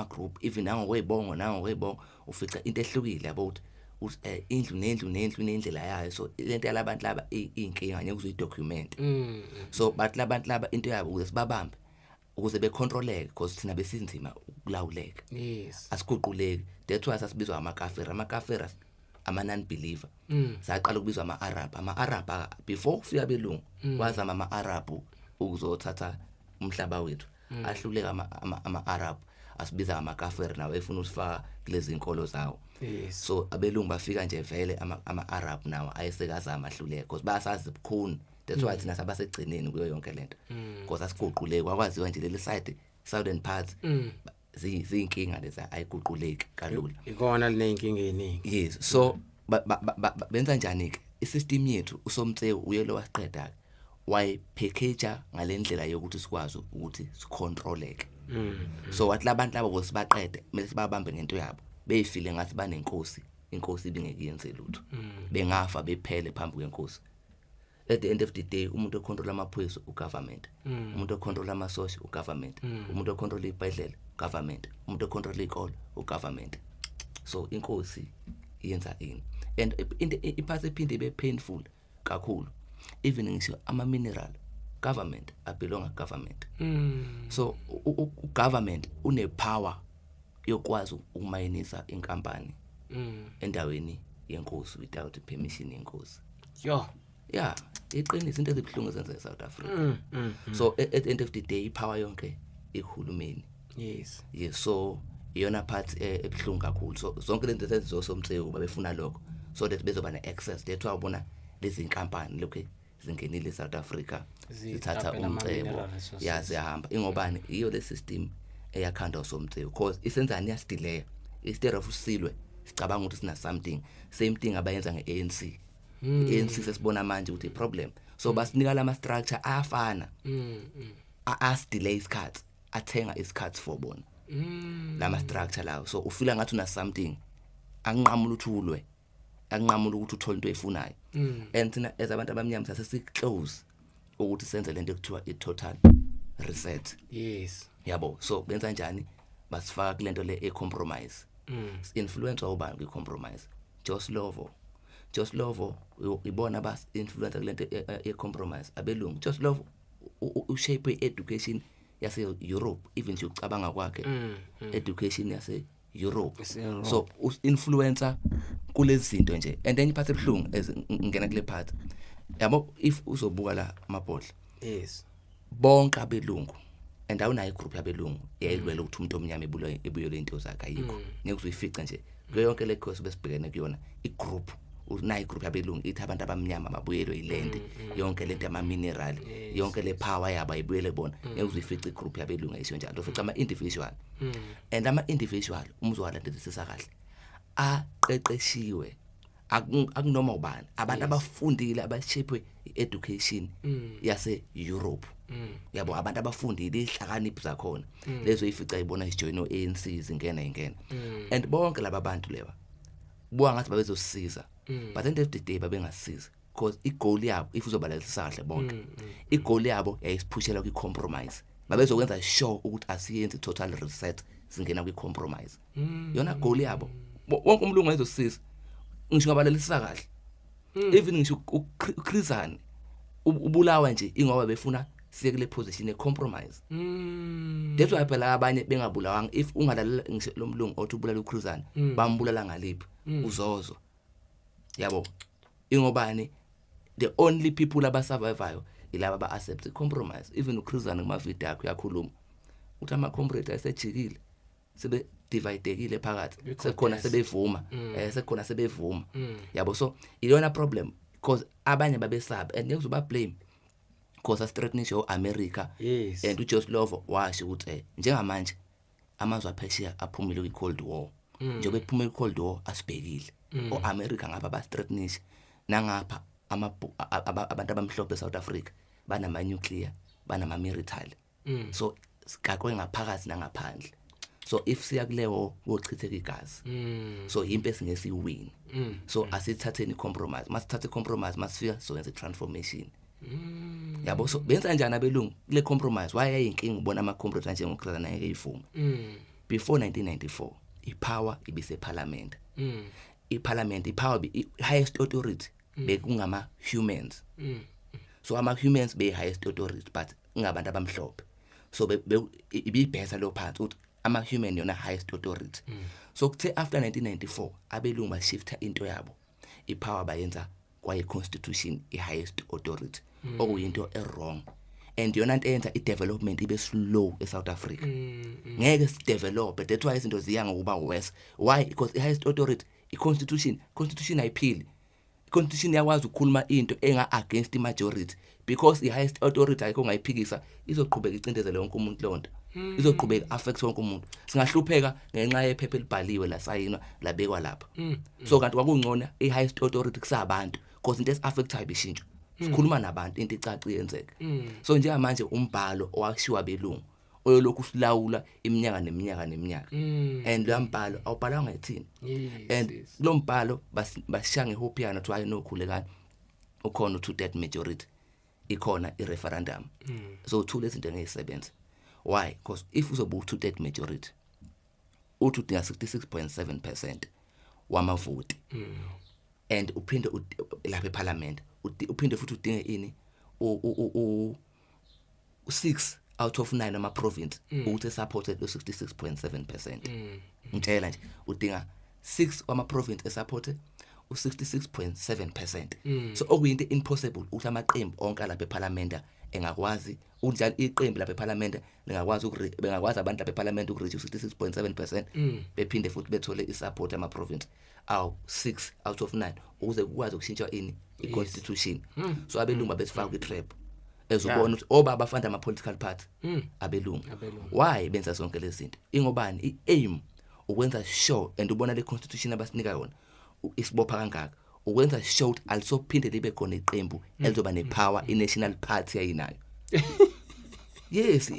group, even nangokwezibongo, ufica into ehlukile, yabo, ukuthi indlu nendlu nendlu inendlela yayo. So lento yalabantu laba inkinga, ngeke uzuyidocument. So bathi labantu laba into yabo, ukuze sibabambe, ukuze becontroleke, because thina besinzima ukulawuleka, asiguquleki. That's why sasibizwa amakafira, amakafira ama non believer. Saqala ukubizwa ama-Arab, ama-Arab before kufika abelungu. Wazama ama-Arab ukuzothatha umhlaba wethu, ahluleka ama-Arab, asibiza ngamakafiri, nawo efuna usifaka kulezi inkolo zawo. So abelungu bafika nje vele, ama-Arab nawo ayesekazama, ahluleka, because bayasazi bukhuni. That's why thina sabasegcineni kuyo yonke lento, because asiguquleki. Kwakwaziwa nje leli side, southern parts, ziyinkinga lezi, ayiguquleki kalula. Ikona lineyinkinga eziningi. Yes, so benza njani ke isystem yethu? Usomtsewu uye lo wasiqeda ke, wayipackage ngalendlela yokuthi sikwazi ukuthi sicontroleke. So wathi labantu labo bosibaqede, kumele sibabambe ngento yabo, beyifile ngathi banenkosi, inkosi ibingeke yenze lutho, bengafa bephele phambi kwenkosi. At the end of the day, umuntu ocontrol amaphoyisa, ugovernment, umuntu ocontrol amasosha, ugovernment, umuntu ocontrol ibhedlela, government, umuntu ocontrol ikolo, ugovernment. So inkosi iyenza ini? And into iphathe iphinde ibe painful kakhulu, even ngisho ama mineral, government abelonga government. So ugovernment une power yokwazi ukumayinisa inkampani endaweni yenkosi without permission yenkosi. Yo. Yeah, iqiniso, into ezibhlungu ezenzeka eSouth Africa. So at the end of the day, ipower yonke ihulumeni. Yes, so iyona part ebhlungu kakhulu. So zonke lezi zinto zosomtsewu babefuna lokho, so that bezoba ne-access. That's why ubona lezi inkampani lokho zingenile eSouth Africa, zithatha zitapela umcebo. Ama-mineral resources. Ya, ziyahamba ingobani? Iyo le system eyakhandwa usomtsewu, because isenzani? Iyasidelaya instead of usilwe sicabanga ukuthi sina something. Same thing abayenza nge-ANC. I-ANC sesibona manje ukuthi i-problem. So basinika lama structure ayafana, asidelay isikhathi, athenga isikhathi for bona, lama structure lawo. So ufila ngathi una something, anqamula ukuthi ulwe, anqamula ukuthi uthole into oyifunayo. And thina as abantu abamnyama sase close ukuthi senze lento ekuthiwa i total reset. Yabo, so benza njani? Basifaka kulento le e compromise. Influence ubani kwi compromise? Joe Slovo. Joe Slovo ibona bas influence kulento e compromise, abelungu. Joe Slovo ushape education yase Europe, even nje ucabanga kwakhe, education yase Europe. Yase-Europe. So influencer kulezi zinto nje. And then iphathe ebhlungu as ngena kule part, yabo, if uzobuka la amabhodla, bonke abelungu, and awunayo igroup yabelungu eyayilwela ukuthi umuntu omnyama ebuyele into zakhe, ayikho. Ngeke uzuyifice nje kuyo yonke le course besibhekene kuyona igroup. Unayi group yabelungu ithi abantu abamnyama babuyelwe iland, yonke lento yama mineral, yonke le power yabo ayibuyele bona. Ngeke uzifice igroup yabelungu ayisho njalo, ufica ama individual. And ama individual, umzwalandisisa kahle, aqeqeshiwe, akunoma ubani, abantu abafundile, abashepwe education yase Europe, yabo, abantu abafundile, ihlakaniphi zakhona lezo ifica ibona ijoin ANC, zingena ingena. And bonke laba bantu leba buka ngathi babezosiza, but end of the day babengasiza, because igoal yabo, if uzobalalisisa kahle bonke, igoal yabo yayisiphushela kwi compromise. Babezokwenza sure ukuthi asiyenzi total reset, singena kwi compromise. Yona goal yabo, wonke umlungu wayezosiza. Ngisho ngabalalisisa kahle, even ngisho uChris Hani ubulawa nje ingoba befuna siye kule position ye compromise. That's why phela abanye bengabulawanga. If ungalalela ngisho lo mlungu othi ubulala uChris Hani, bambulala ngaliphi, uzozwa, yabo, ingobani the only people abasurvivayo ilaba aba accept compromise. Even uChris Hani kuma video akhe uyakhuluma uthi ama comrades ayesejikile, sebe dividekile phakathi, sekukhona sebevuma, sekukhona sebevuma, yabo. So iyona problem, because abanye babesaba and ngeke uba blame, because asithreatenishe oAmerica. And uJoe Slovo washo ukuthi njengamanje amazwe aphesheya aphumile kwi Cold War. Njengoba ephumile kwi Cold War, asibhekile oAmerica ngapha basithreatenishe, nangapha abantu abamhlophe eSouth Africa banama nuclear, banama military, so sigaqwe ngaphakathi nangaphandle. So if siya kulewo kochitheka igazi, so impi esingesiwin. So asithatheni compromise, masithathe compromise, masifika soyenza transformation, yabo. So benza kanjani abelungu kule compromise? Why yayinkinga ubona ama compromise njengoChris Hani ngeke ivume? Before 1994 ipower ibise parliament. Iparliament ipower, highest authority bekungama humans. So ama humans be highest authority, but ingabantu abamhlophe. So ibibhetha lo phansi ukuthi ama human yona highest authority. So kuthe after 1994 abelungu bashifta into yabo, ipower bayenza kwaye constitution i highest authority, okuyinto e wrong and yona into eyenza i development ibe slow eSouth Africa. Ngeke sidevelop, that's why izinto ziya ngokuba worse. Why? Because i highest authority i constitution, constitution ayiphili. I-constitution iyakwazi ukukhuluma into enga against i-majority, because i-highest authority ayikho ongayiphikisa, izoqhubeka icindezele wonke umuntu. Lonto izoqhubeka affect wonke umuntu. Singahlupheka ngenxa yephepha elibhaliwe, lasayinwa, labekwa lapha. So kanti kwakungcono i-highest authority kusabantu, because into esi-affectayo ibishintshwa, sikhuluma nabantu, into icace iyenzeka. So njengamanje umbhalo owashiwa belungu oyolokhu usilawula iminyaka neminyaka neminyaka, and lo mbhalo awubhalwanga ethini. And lo mbhalo basishaya ngehophiyana, kuthiwa hayi nokhulekani, ukhona u-two third majority, ikhona i-referendum. So two lezi zinto engeyisebenze. Why? Because if uzoba u-two third majority, uthi udinga 66.7% wamavoti, and uphinde lapha eParliament uphinde futhi udinge ini, u 6 out of 9 ama province ukuthi support lo 66.7%. Ngitshela nje, udinga 6 wama province esupport u66.7%. So okuyinto impossible ukuthi amaqembu onke lapha eParliament engakwazi unjani, iqembu lapha eParliament lingakwazi bengakwazi abantu lapha eParliament ukureach u66.7%, bephinde futhi bethole isupport ama province awu 6 out of 9 ukuze kukwazi ukushintsha ini, iconstitution. So abelungu babesifaka kwi-trap ezobona ukuthi obaba fund ama political party abelungu. Abelungu. Why benza zonke lezi zinto? Ingobani i-aim ukwenza sure, and ubona le constitution abasinika yona isibopha kangaka, ukwenza sure ukuthi alisophinde libe khona iqembu elizoba nepower i-national party yayinayo. Yes,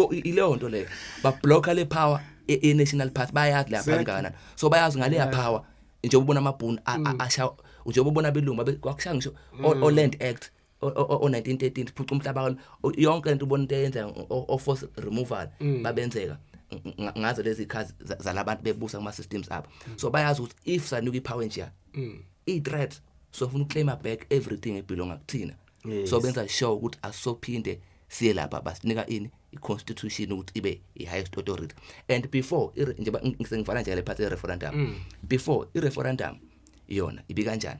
ileyo nto leyo, bablocka le power i-national party. Bayazi la kangakanani, so bayazi ngale power, njengoba ubona amabhunu asha, njengoba ubona abelungu kwakushaya ngisho o Land Act o 1913, phuca umhlaba yonke lento, ubona into eyenza o force removal babenzeka ngazo lezi khazi zalabantu bebusa kuma systems abo. So bayazi ukuthi if sanuka ipower nje, i threat, so ufuna uclaim back everything ebelonga kuthina. So benza sure ukuthi asophinde siye lapha, basinika ini, i-constitution ukuthi ibe i-highest authority. And before njengoba ngisengivala nje le part ye-referendum, before i-referendum yona ibi kanjani?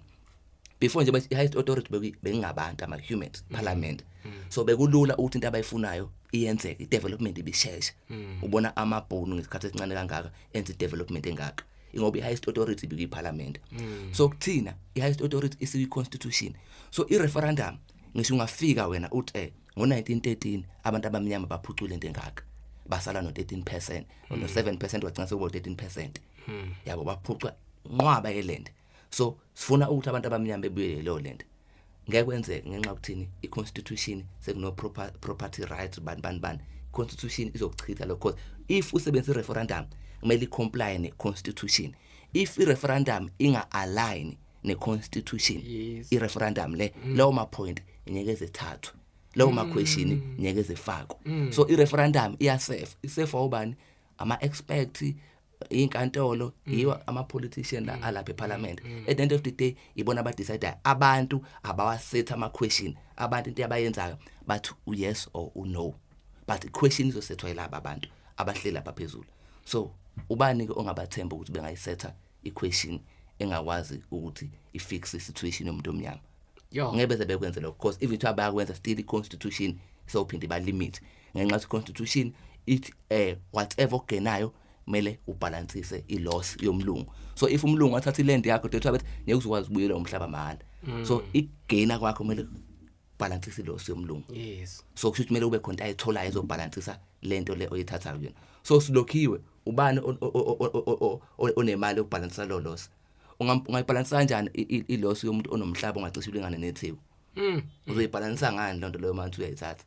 Before nje i-highest authority bekungabantu, ama-humans, parliament, so bekulula ukuthi into abayifunayo iyenzeke, i-development ibishesha. Ubona amabhunu ngesikhathi esincane kangaka enza i-development engaka. Ingoba i-highest authority bikuyiparliament. So kuthina i-highest authority isiyi-constitution. So i-referendum, ngisho ungafika wena uthi ngo-1913 abantu abamnyama baphucula into engaka, basala no-13% no-7%, wagcina sekuba 13%, yabo, baphucwa nqwaba yeland. So sifuna ukuthi abantu abamnyama bebuyele leyo land, ngeke kwenzeke ngenxa yokuthini? I-constitution sekuno property rights, bani bani bani. Constitution izokuchitha lokho, because if usebenzisa i-referendum kumele i-comply ne-constitution. If i-referendum inga-align ne-constitution, i-referendum le, lawo ma-point ngeke zethathwe, lawo ma-question ngeke zefakwe. So i-referendum iyasefa, isefa ubani? Ama-expert, inkantolo, yiwo ama-politician la alapha eParliament. At the end of the day ibona abadecide. Abantu abawasetha ama-question. Abantu into abayenzayo bathi u-yes or u-no, but i-question izosethwa yilaba abantu abahleli lapha phezulu. So ubani ke ongabathemba ukuthi bengayisetha i-question engakwazi ukuthi ifix i-situation yomuntu omnyama? Ngeke beze bekwenze lokho, because if ithiwa bayakwenza, still i-constitution sewuphinde ibalimit, ngenxa yokuthi i-constitution ithi whatever okugenayo kumele ubalansise i-loss yomlungu. So if umlungu athatha iland yakho, dethiwa bethi ngeke uzokwazi ukubuyela umhlaba mahhala. So ikugaina kwakho kumele balansise i-loss yomlungu. So kusho ukuthi kumele ube khona into ayitholayo ezobalansisa lento le oyithathayo kuyona. So silokhiwe. Ubani onemali yokubalansisa lo loss? Ungayibalansisa kanjani i-loss yomuntu onomhlaba ongacishe ulingane neTheku? Uzoyibalansisa ngani lonto leyo manje uyayithatha?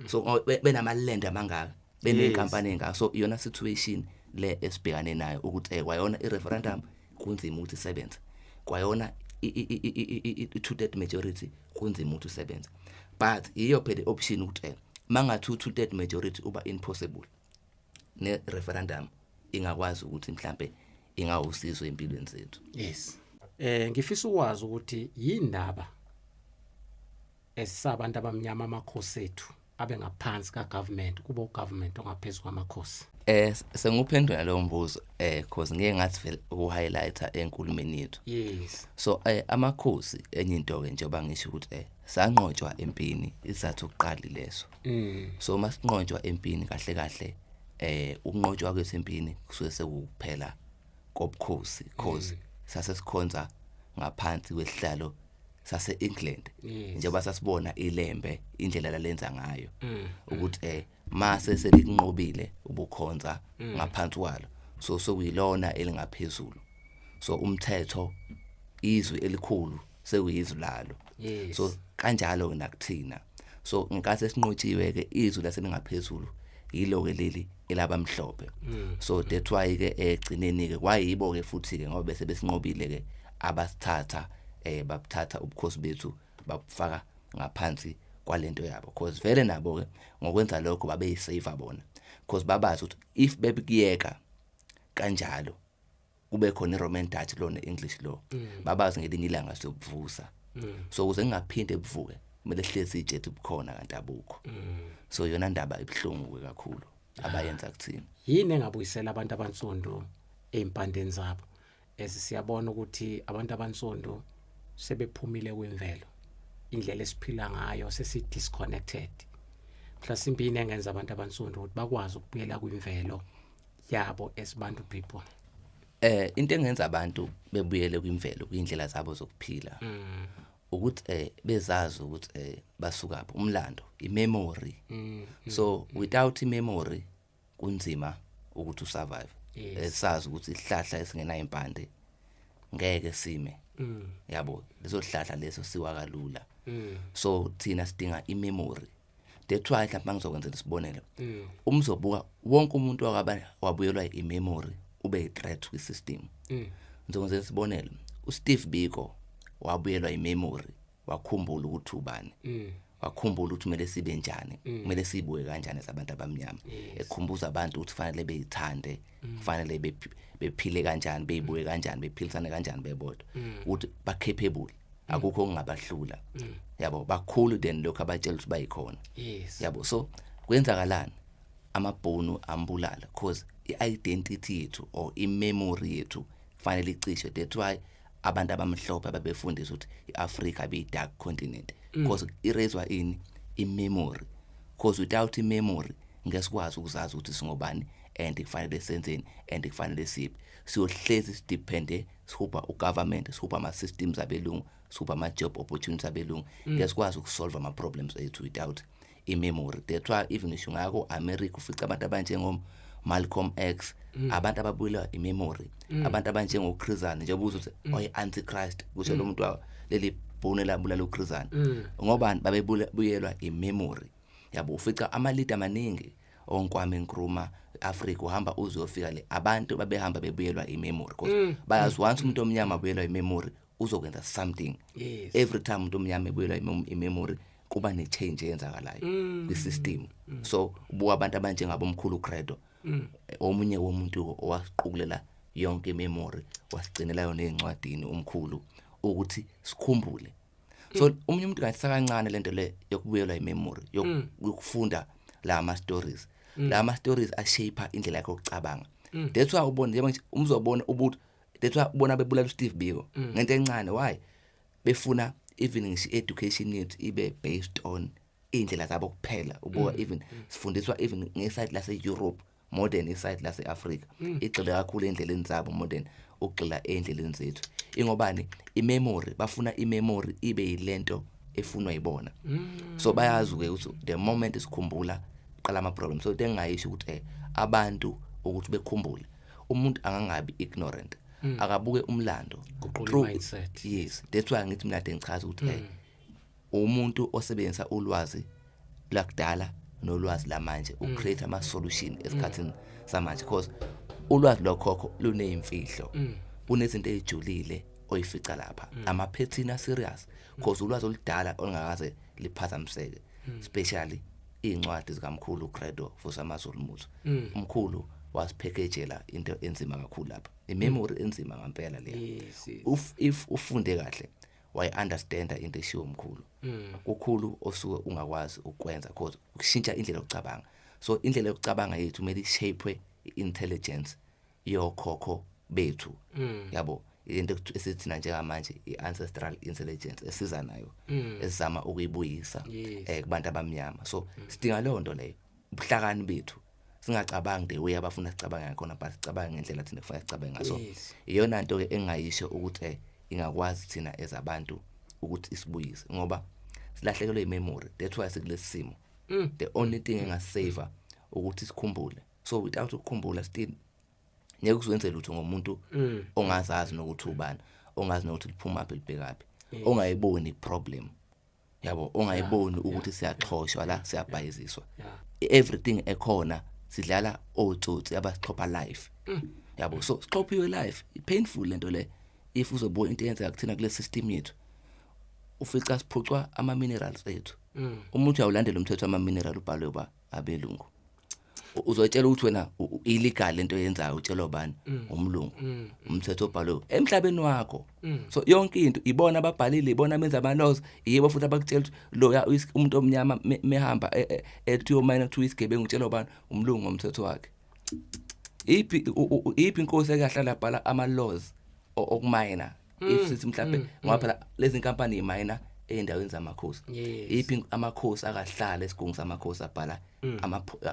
So benama-land amangaka, beney'nkampani ey'ngaka. So iyona situation le esibhekane nayo, ukuthi kwayona i-referendum kunzima ukuthi isebenze, kwayona i-two third majority kunzima ukuthi usebenze. But yiyo phela i-option, ukuthi mangathi u-two third majority uba impossible, ne-referendum ingakwazi ukuthi mhlambe ingawusizo empilweni zethu. Yes, ngifisa ukwazi ukuthi yindaba esabantu abamnyama amakhosi ethu abe ngaphansi ka government, kube ugovernment ongaphezulu kwamakhosi? Senguphendula lowo mbuzo, cause ngeke ngathi vele uku-highlighta enkulumeni yethu. So amakhosi, enye into ke, njengoba ngisho ukuthi sanqotshwa empini, isizathu sokuqala leso. So masinqotshwa empini, kahle kahle ukunqotshwa kwethu empini kusuke sekuphela kobukhosi, cause sase sikhonza ngaphansi kwesihlalo sase England. Njengoba sasibona ilembe indlela lalenza ngayo, ukuthi mase selikunqobile ubukhonza ngaphansi kwalo, so sokuyilona elingaphezulu. So umthetho, izwi elikhulu sekuyizwi lalo. So kanjalo ke nakuthina. So ngenkathi esinqotshiwe ke, izwi laselingaphezulu yilo ke leli elabamhlophe. So that's why ke egcineni ke kwayibo ke futhi ke, ngoba bese besinqobile ke, abasithatha babuthatha ubukhosi bethu babufaka ngaphansi kwalento yabo, because vele nabo ke ngokwenza lokho babeyisave bona, because babazi ukuthi if bebekuyeka kanjalo kube khona iRoman Dutch law neEnglish law, babazi ngelinye ilanga siyokuvusa. So ukuze kungaphinde buvuke, kumele sihlezi itshethe ubukhona kanti abukho. So yona ndaba ibhlungu ke kakhulu abayenza kuthina. Yini engabuyisela abantu abansundu eimpandeni zabo, esiyabona ukuthi abantu abansundu sebephumile kwimvelo, indlela esiphila ngayo sesi disconnected? Mhlasimbe yini engenza abantu abansundu ukuthi bakwazi ukubuyela kwimvelo yabo as bantu people? Into engenza abantu bebuyele kwimvelo, kwindlela zabo zokuphila, ukuthi bezazi ukuthi basukaphi, umlando, imemory. So without imemory kunzima ukuthi usurvive. Sazi ukuthi isihlahla esingenayo impande ngeke sime, yabo, leso sihlahla leso siwa kalula. So thina sidinga imemory. That's why mhlawumbe ngizokwenzela isibonelo, umzobuka wonke umuntu wakaba wabuyelwa imemory ube i-threat kwi-system. Ngizokwenzela isibonelo, uSteve Biko wabuyelwa imemory, wakhumbula ukuthi ubani, wakhumbula ukuthi kumele sibe njani, kumele sibuke kanjani sabantu abamnyama, ekhumbuza abantu ukuthi kufanele beyithande, kufanele bephile kanjani, beyibuke kanjani, bephilisane kanjani bebodwa, ukuthi ba capable, akukho okungabahlula, yabo, bakhulu then lokho abatshela ukuthi bayikhona. Yabo, so kwenzakalani? Amabhunu ambulala, cause i-identity yethu or i-memory yethu fanele icishwe. That's why abantu abamhlophe ababefundisa ukuthi iAfrica be dark continent, because erase ini? I-memory. Because without i-memory ngeke sikwazi ukuzazi ukuthi singobani and kufanele senzeni and kufanele siphi. Siyohlezi sidepende, sihubha ugovernment, sihubha ama systems abelungu, sihubha ama job opportunities abelungu. Ngeke sikwazi ukusolve ama problems ethu without imemory. That's why even ngisho ngako America ufica abantu abanjengo Malcolm X, abantu ababuyelwa imemory, abantu abanjengo Chris Hani, njengoba uthi oyi antichrist, kusho lo muntu leli bhone labulala uChris Hani, ngoba babebuyelwa imemory yabo. Ufica ama leader amaningi, oNkwame Nkrumah, Africa uhamba uzofika le, abantu babehamba bebuyelwa imemory because bayazi once umuntu omnyama abuyelwa imemory uzokwenza something. Every time umuntu omnyama ebuyelwa imemory kuba ne change eyenzakalayo kwi-system. So ubuka abantu abanjengabo omkhulu Credo, omunye womuntu owasiqukulela yonke imemory, wasigcinela yona ezincwadini umkhulu ukuthi sikhumbule. So omunye umuntu ngathi sakancane lento le yokubuyelwa imemory, yokufunda la ama stories, la ama stories ashape indlela yakho yokucabanga. That's why ubona njengoba nje umzobona ubuthi, that's why ubona bebulala uSteve Biko ngento encane. Why befuna even ngisho education yethu ibe based on indlela zabo kuphela? Ubuka even sifundiswa even ngeside lase Europe more than iside lase Africa, igxile kakhulu endleleni zabo more than ukugxila endleleni zethu. Ingobani? Imemory. Bafuna imemory ibe yilento efunwa yibona. So bayazi ke ukuthi the moment sikhumbula qala ama problems. So engayisho ukuthi abantu ukuthi bekhumbule, umuntu angangabi ignorant, akabuke umlando. Guqula i-mindset. Yes, that's why ngithi mina ade ngichaza ukuthi umuntu osebenzisa ulwazi lakudala nolwazi lamanje ucreate ama solution esikhathini samanje, because ulwazi lokhokho luneyimfihlo, kunezinto ezijulile oyifica lapha, ama pattern a serious, because ulwazi oludala olungakaze liphazamiseke, especially incwadi zikamkhulu Credo Vusamazulu Muthu. Umkhulu wasipackagela into enzima kakhulu lapha, imemory enzima ngempela leyo. yes, yes. If ufunde kahle wayi understand into eshiwo umkhulu, kukhulu osuke ungakwazi ukwenza because ukushintsha indlela yokucabanga. So indlela yokucabanga yethu kumele ishape intelligence yokhokho bethu, yabo, into esithina njengamanje i-ancestral intelligence esiza nayo, esizama ukuyibuyisa kubantu abamnyama. So sidinga leyo nto leyo, ubuhlakani bethu, singacabangi the way abafuna sicabange ngakhona, but sicabange ngendlela thina kufanele sicabange ngaso. Iyona nto ke engayisho ukuthi ingakwazi thina ezabantu ukuthi isibuyise, ngoba silahlekelwe imemory. That's why sikulesi simo. The only thing engasave ukuthi sikhumbule. So without ukukhumbula still ngeke uzwenze lutho ngomuntu ongazazi nokuthi ubani, ongazi nokuthi liphuma phi, libhekaphi, ongayiboni problem yabo, ongayiboni ukuthi siyaxhoshwa la, siyabhayiziswa. Everything ekhona sidlala otsotsi abasixhopha life yabo. So sixhophiwe life, painful lento le. If uzobuka into eyenzeka kuthina kule system yethu, ufica siphucwa ama minerals ethu. Umuntu uyawulandela umthetho wama mineral ubhalwe ba abelungu, uzotshela ukuthi wena illegal lento oyenzayo. Utshelwa ubani? Umlungu, umthetho obhalwe emhlabeni wakho. So yonke into ibona ababhalile, ibona benza ama laws, yibo futhi abakutshela ukuthi lo umuntu omnyama mehamba ethi uyomine kuthiwa isigebengu. Utshelwa ubani? Umlungu ngomthetho wakhe. Iphi inkosi ekahlala bhala ama laws okumayina? If sithi mhlawumbe, ngoba phela lezi nkampani imayina ey'ndaweni zamakhosi, iphi amakhosi akahlala esigungu samakhosi abhala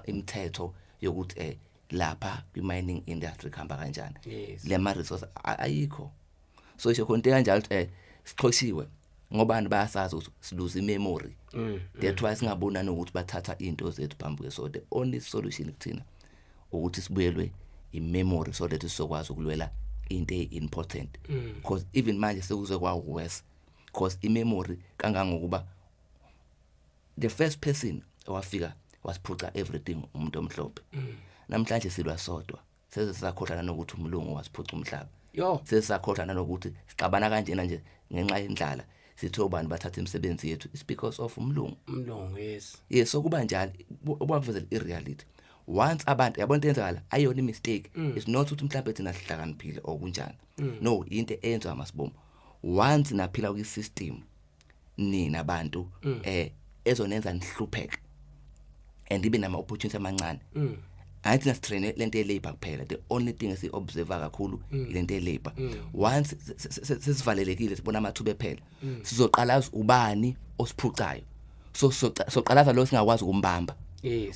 imithetho yokuthi lapha kwi-mining industry kuhamba kanjani? Le ma resource ayikho. So isho khona into kanjalo ukuthi sixhoshiwe ngobani? Bayasazi ukuthi siluze imemory. That's why singabonani ukuthi bathatha into zethu phambi kwe. So the only solution kuthina ukuthi sibuyelwe imemory so that sizokwazi ukulwela into e-important, because even manje sekuze kwa worse, because imemory kangangokuba the first person owafika wasiphuca everything umuntu omhlophe. Namhlanje silwa sodwa, seze sakhohlana nokuthi umlungu wasiphuca umhlaba. Yo. Sesakhohlana nokuthi sixabana kanjena nje ngenxa yendlala, sithe obani bathatha imisebenzi yethu. It's because of umlungu. Umlungu, yes. Yes, so kuba njalo obakuvezela i-reality. Once abantu yabona into eyenzakala, ayona i-mistake. It's not ukuthi mhlawumbe thina sihlakaniphile or kunjani, no, into eyenziwa amasibomu. Once naphila kwi-system nina abantu ezonenza nihlupheke and ibe nama opportunity amancane, ayithi nasitrain lento ye-labor kuphela. The only thing esi-observe kakhulu ilento ye-labor. Once sesivalelekile, sibona amathuba ephela, sizoqalaza ubani osiphucayo. So soqalaza lo singakwazi ukumbamba.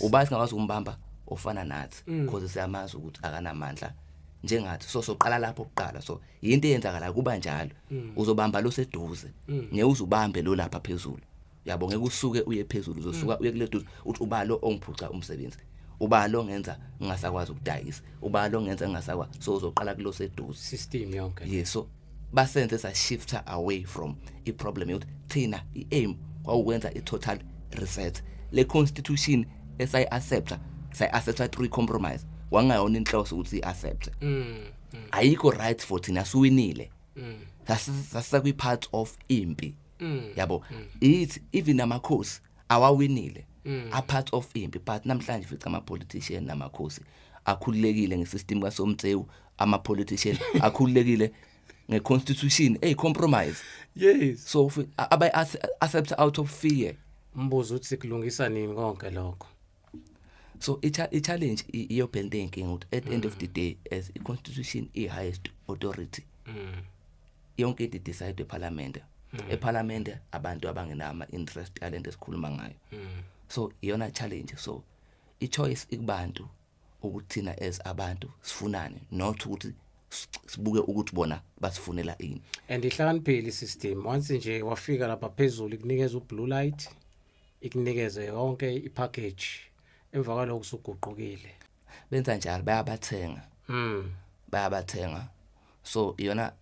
Ubani singakwazi ukumbamba? Ofana nathi, because siyamazi ukuthi akanamandla. Njengathi so soqala lapho kuqala, so yinto eyenzakala kuba njalo. Uzobamba lo seduze, ngeke uzubambe lo lapha phezulu, yabo. Ngeke usuke uye phezulu, uzosuka uye kule duze, uthi ubalo ongiphuca umsebenzi, ubalo ngenza ngingasakwazi ukudayisa, ubalo ngenza ngingasakwazi. So uzoqala kulo seduze. System yonke. Yes, so basenze sa shifta away from i problem yokuthi thina i-aim kwawukwenza i-total reset le constitution esayi accepta, sayi accepta through compromise. Wangayona inhloso ukuthi i-accept. Ayikho right for thina, siwinile, sasisa kwi part of impi, yabo. Ithi even amakhosi awawinile a part of impi, but namhlanje fica ama politician namakhosi akhululekile ngesystem kaSomtsewu, ama politician akhululekile ngeconstitution ey compromise. So abay accept out of fear. Umbuzo uthi sikulungisa nini konke lokho? So i challenge iyo phela into eyinkinga, ukuthi at the end of the day, as i constitution i highest authority, yonke into decide eParliament. EParliament abantu abangenama interest yalento esikhuluma ngayo. So iyona challenge. So i choice ikubantu ukuthi thina as abantu sifunani, not ukuthi sibuke ukuthi bona basifunela ini. And ihlakaniphile isystem. Once nje wafika lapha phezulu, ikunikeza ublue light, ikunikeze yonke ipackage. Emva kwalokho usuguqukile. Benza njalo, bayabathenga. Bayabathenga. So iyona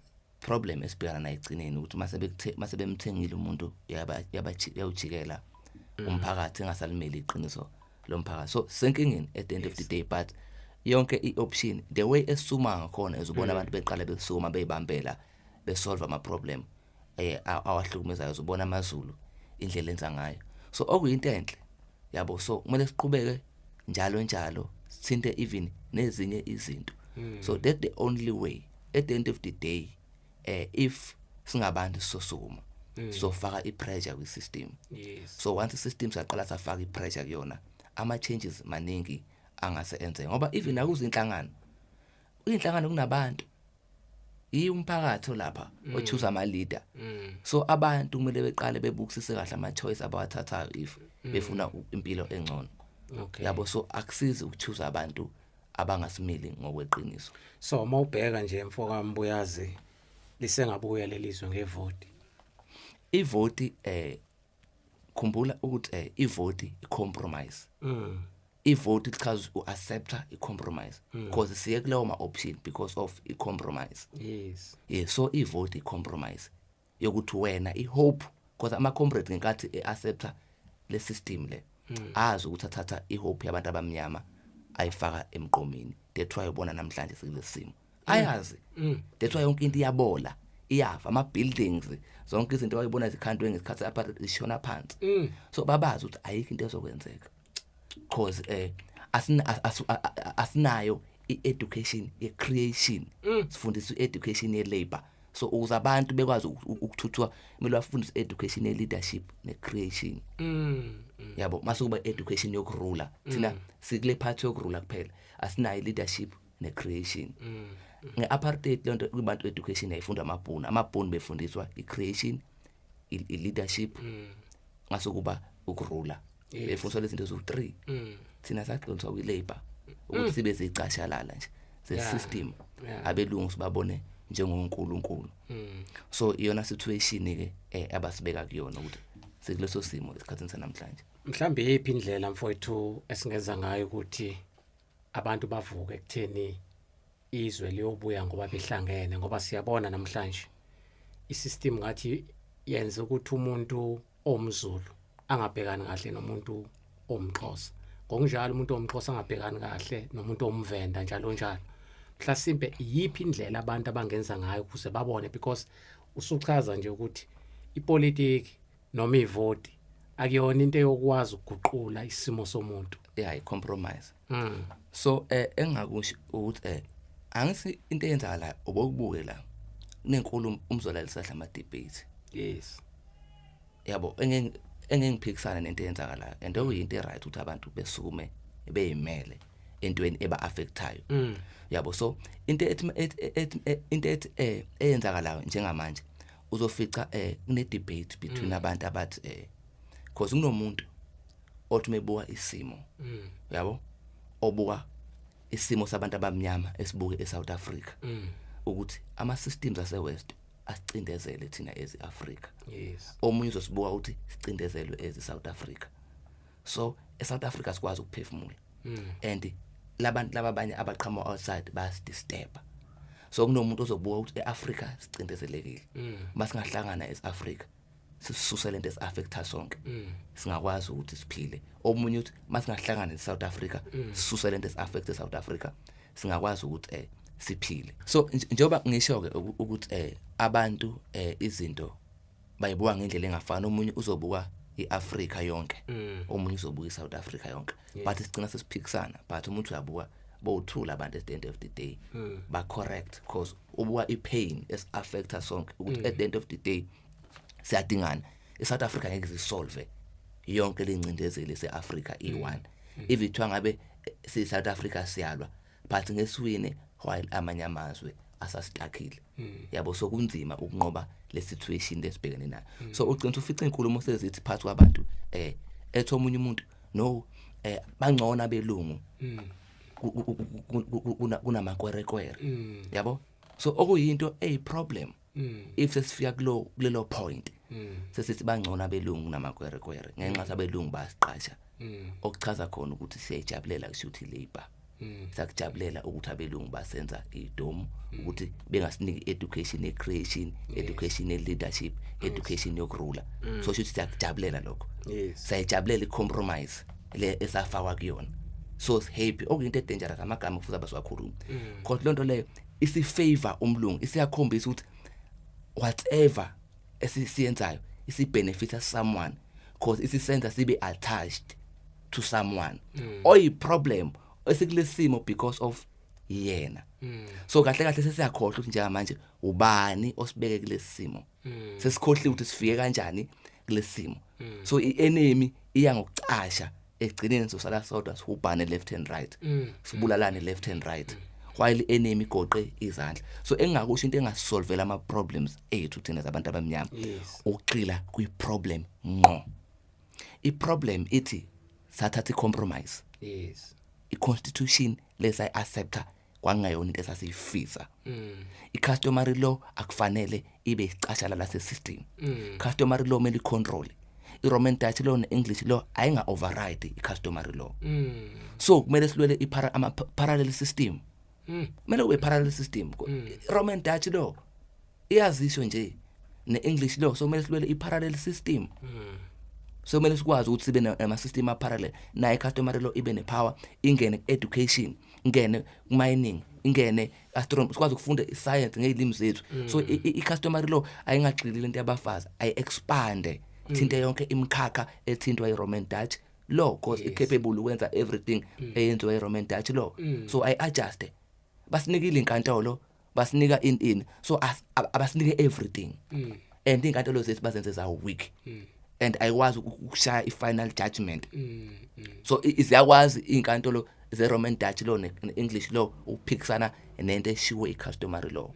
problem esibhekana nayo egcineni, ukuthi mase bekuthe mase bemthengile umuntu, yaba yawujikela umphakathi, engasalimeli iqiniso lomphakathi. So senkingeni at the end of the day, but yonke i-option, the way esuma ngakhona, uzubona abantu beqala besuma, beyibambela, besolve ama problem awahlukumezayo. Uzubona amaZulu indlela enza ngayo, so okuyinto enhle, yabo. So kumele siqhubeke njalo njalo, sithinte even nezinye izinto. So that the only way at the end of the day, if singabantu sisosukuma, sofaka ipressure kwi system. So once i-system saqala safaka ipressure kuyona, ama changes maningi angase enzeke, ngoba even nakuzinhlangano, inhlangano kunabantu, yiyo umphakathi olapha ochoose ama leader. So abantu kumele beqale bebukisise kahle ama choice abawathathayo if befuna impilo engcono. Yabo, so akusizi ukuchoose abantu abangasimeli ngokweqiniso. So mawubheka nje, mfoka Mbuyazi, lisengabuya lelizwe ngevoti? Ivoti, khumbula ukuthi ivoti i-compromise. Ivoti lichaza uaccepta i-compromise, because siye kulewo ma option because of i-compromise. Yeah, so ivote i-compromise yokuthi wena i-hope, because ama comrade ngenkathi e-accepta le system le, azi ukuthi athatha i-hope yabantu abamnyama ayifaka emqomini. That's why ubona namhlanje sikulesimo, ayazi. That's why yonke into iyabola, iyafa, ama buildings, zonke izinto wayibona zikhandwe ngesikhathi apartheid zishona phansi. So babazi ukuthi ayikho into ezokwenzeka, cause asinayo i-education ye-creation. Sifundiswa i-education ye-labor, so ukuze abantu bekwazi ukuthuthuka kumele bafundiswe education ye-leadership ne-creation. Yabo, mase kuba education yokurula. Thina sikule part yokurula kuphela, asinayo i-leadership ne-creation. Nge-apartheid lento kubantu education yayifunda amabhunu. Amabhunu befundiswa i-creation, i-leadership, ngase kuba ukurula. Befundiswa lezi zinto eziwu-3. Thina sagqiniswa kwi-labor ukuthi sibe zicashalala nje ze-system. Abelungu sibabone njengonkulunkulu. So iyona situation ke abasibeka kuyona, ukuthi sikuleso simo esikhathini sanamhlanje. Mhlambe yiphi indlela, mfowethu, esingenza ngayo ukuthi abantu bavuke ekutheni izwe liyobuya ngoba behlangene? Ngoba siyabona namhlanje isystem ngathi yenza ukuthi umuntu omZulu angabhekani kahle nomuntu omXhosa, ngokunjalo umuntu omXhosa angabhekani kahle nomuntu omVenda, njalo njalo. Mhlasimpe iyiphi indlela abantu abangenza ngayo ukuze babone? Because usuchaza nje ukuthi ipolitiki noma ivoti akuyona into eyokwazi ukuguqula isimo somuntu. Yeah, i-compromise. So engakusho ukuthi angisi into eyenzakala, obokubuke la kunenkulumo umzola lisahla ama debate. Yabo, engengiphikisana nento eyenzakalayo, and okuyinto eright ukuthi abantu besukume beyimele entweni eba affectayo. Yabo, so into ethi eyenzakalayo njengamanje, uzofica kune debate between abantu abathi because kunomuntu othi mebuka isimo, yabo, obuka Isimo sabantu abamnyama esibuke eSouth Africa ukuthi ama systems ase West asicindezele thina as Africa. Omunye uzosibuka ukuthi sicindezelwe as South Africa. So eSouth Africa sikwazi ukuphefumula and labantu laba abanye abaqhamuka outside bayasidisturb. So kunomuntu ozobuka ukuthi eAfrica sicindezelekile, masingahlangana as Africa sisuse lento esiaffecta sonke, singakwazi ukuthi siphile. Omunye uthi masingahlangana eSouth Africa sisuse lento esiaffecta eSouth Africa, singakwazi ukuthi siphile. So njengoba ngisho ke ukuthi abantu izinto bayibuka ngendlela engafani. Omunye uzobuka iAfrica yonke, omunye uzobuka iSouth Africa yonke, but sigcina sesiphikisana. But umuntu uyabuka bowuthula abantu, at the end of the day ba correct because ubuka ipain esiaffecta sonke, ukuthi at the end of the day siyadingana. iSouth Africa ngeke sisolve yonke lencindezelo eseAfrica i1 if ithiwa ngabe si South Africa siyalwa, but ngesiwine while amanye amazwe asastuckile, yabo. So kunzima ukunqoba le situation lesibhekene nayo. So ugcina ufica inkulumo sezithi phakathi kwabantu, ethi omunye umuntu, no, bangcona abelungu kunamakwerekwere, yabo. So okuyinto eyi problem if sesifika kulo kulelo point sesithi bangcona abelungu kunamakwerekwere ngenxa sabelungu bayasiqasha, okuchaza khona ukuthi siyayijabulela kusho ukuthi labor siyakujabulela ukuthi abelungu basenza idomu ukuthi bengasiniki education ye-creation, education ye-leadership, education yokurula. So shuthi siyakujabulela lokho. Siyayijabulela i-compromise le esafakwa kuyona, so happy, okuyinto edangerous, amagama kufuze abasiwakhuluma, kodwa lonto leyo isifavor umlungu, isiyakhombisa ukuthi whatever esisiyenzayo isibenefita someone, because isisenza sibe attached to someone oyi problem esikulesimo because of yena. So kahle kahle sesiyakhohlwa ukuthi njengamanje ubani osibeke kulesi simo. Sesikhohliwe ukuthi sifike kanjani kulesi simo. So ienemy iya ngokucasha, egcineni sosala sodwa sihubhane left and right, sibulalane left and right while i-enemy igoqe izandla. So engingakusho, into engasisolvela ama problems ethu thina zabantu abamnyama ukugxila kwi-problem ngqo. I-problem ithi sathatha i-compromise. I-constitution lesayi-accepta kwangayona into esasiyifisa. I-customary law akufanele ibe isicashala lase system. Customary law kumele icontrol i-Roman Dutch law, ne-English law ayinga override i-customary law. So kumele silwele i-para ama parallel system. Kumele kube parallel system. Roman Dutch law iyazisho nje ne-English law, so kumele silwele i-parallel system. So kumele sikwazi ukuthi sibe nama system a parallel naye. Customary law ibe nepower, ingene education, ingene mining, ingene astronomy, sikwazi ukufunda iscience ngezilimi zethu. So i-customary law ayingagxili lento yabafazi, ayi expande thinte yonke imikhakha ethintwa i-Roman Dutch law, because i-capable ukwenza everything eyenziwa i-Roman Dutch law. So ayi-adjust. Basinikile inkantolo, basinika in so abasinike everything and inkantolo zethu bazenze za weak and ayikwazi ukushaya i-final judgment. So ziyakwazi inkantolo ze-Roman Dutch law ne-English law ukuphikisana nento eshiwo i-customary law.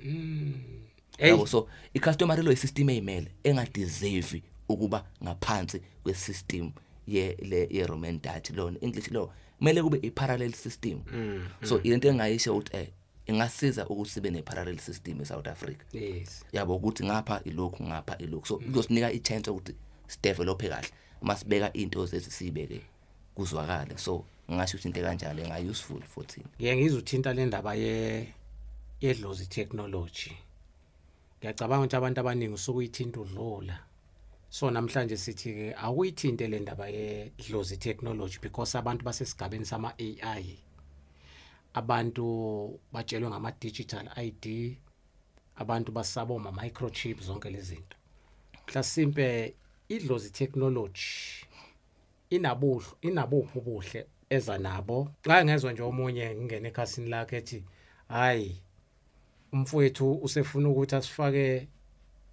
Hey. Yabo, so i-customary law isystem eyimele engadeserve ukuba ngaphansi kwe-system ye le ye-Roman Dutch law ne-English law. Kumele kube i-parallel system. So into engayisho ukuthi ingasiza ukuthi sibe ne-parallel system eSouth Africa, yabo, ukuthi ngapha ilokhu, ngapha ilokhu. So kuzosinika i-chance ukuthi sidevelop kahle masibeka into zethu, sibeke kuzwakale. So ngingasho ukuthi into kanjalo enga useful for thina. Ngeke ngizuthinta le ndaba ye yedlozi technology. Ngiyacabanga ukuthi abantu abaningi usuke uyithinta udlula. So namhlanje sithi ke awuyithinte le ndaba yedlozi technology because abantu basesigabeni sama AI. Abantu batshelwe ngama digital ID, abantu basaba oma microchip, zonke lezi zinto. Mhlasimpe idlozi technology inabuhle, inabuphi ubuhle eza nabo? Xa ngezwe nje omunye ngingena ekhasini lakhe ethi hayi, umfowethu usefuna ukuthi asifake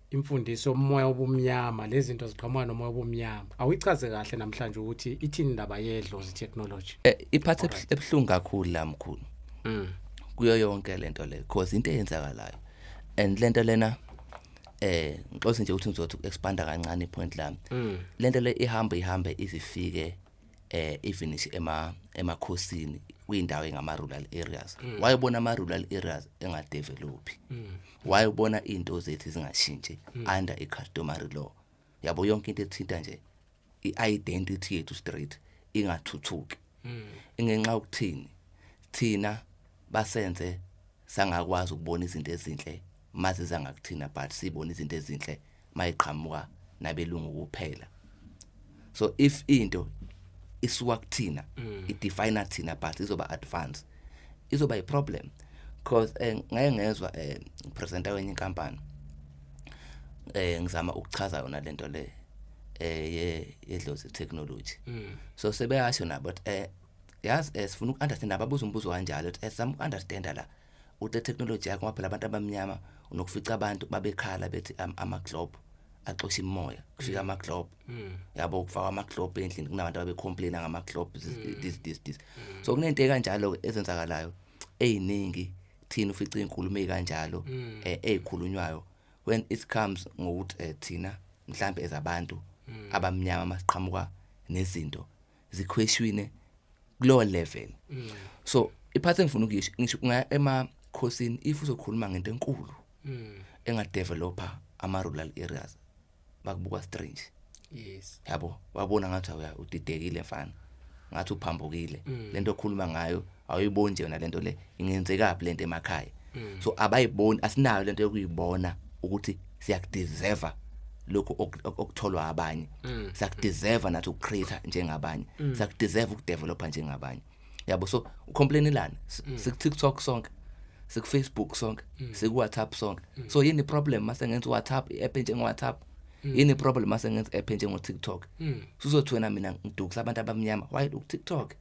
imfundiso yomoya obumnyama, lezi zinto ziqhamuka nomoya obumnyama. Awuyichaze kahle namhlanje ukuthi ithini indaba yedlozi technology. Iphathe ebuhlungu kakhulu la, mkhulu, kuyo yonke lento le, because into eyenzakalayo and lento lena, ngixoxe nje ukuthi ngizothi expanda kancane ipoint lami. Lento le ihamba ihambe izifike even emakhosini. Kwindawo engama rural areas, wayebona ama rural areas engadevelop, wayebona into zethu zingashintshi under i customary law, yabo. Yonke into ethinta nje i-identity yethu straight ingathuthuki, ingenxa yokuthini? Thina basenze sangakwazi ukubona izinto ezinhle maziza ngakuthina, but sibona izinto ezinhle mayiqhamuka nabelungu kuphela. So if into isuka kuthina, idefine thina, but izoba advance, izoba iproblem, because ngeke ngezwa presenter kwenye inkampani, ngizama ukuchaza yona lento le ye yedlozi technology. So sebeyasho nabo but yazi, sifuna ukunderstand, ababuza umbuzo kanjalo ukuthi sizama ukunderstand la ukuthi technology yakho, ngoba phela abantu abamnyama unokufica abantu babekhala bethi ama globe axosha imoya, kufika ama globe, yabo, kufaka ama globe endlini, kunabantu ababecomplain ngama globe, this, this, this. So kunento kanjalo ezenzakalayo eziningi. Thina ufica izinkulumo ezikanjalo ezikhulunywayo when it comes ngokuthi thina mhlambe ezabantu abamnyama masiqhamuka nezinto ziquestione kulo level. So iphathi engifuna ukuyisho, ngisho ungaya emakhosini, if uzokhuluma ngento enkulu engadevelopa ama rural areas, bakubuka strange. Yabo, wabona ngathi awuya udidekile mfana, ngathi uphambukile, lento okhuluma ngayo awuyiboni nje yona lento le ingenzekaphi lento emakhaya. So abayiboni, asinayo lento yokuyibona ukuthi siyakudeserve lokhu okutholwa abanye, siyakudeserve nathi ukucreate njengabanye, siyakudeserve ukudevelopa njengabanye, yabo. So ucomplainelana, siku TikTok sonke, siku Facebook sonke, siku WhatsApp sonke. So yini problem mase ngenza WhatsApp, i-app enjengo WhatsApp? Yini problem mase ngenza app enjengo TikTok? Suzothi wena mina ngidukisa abantu abamnyama, why ku TikTok,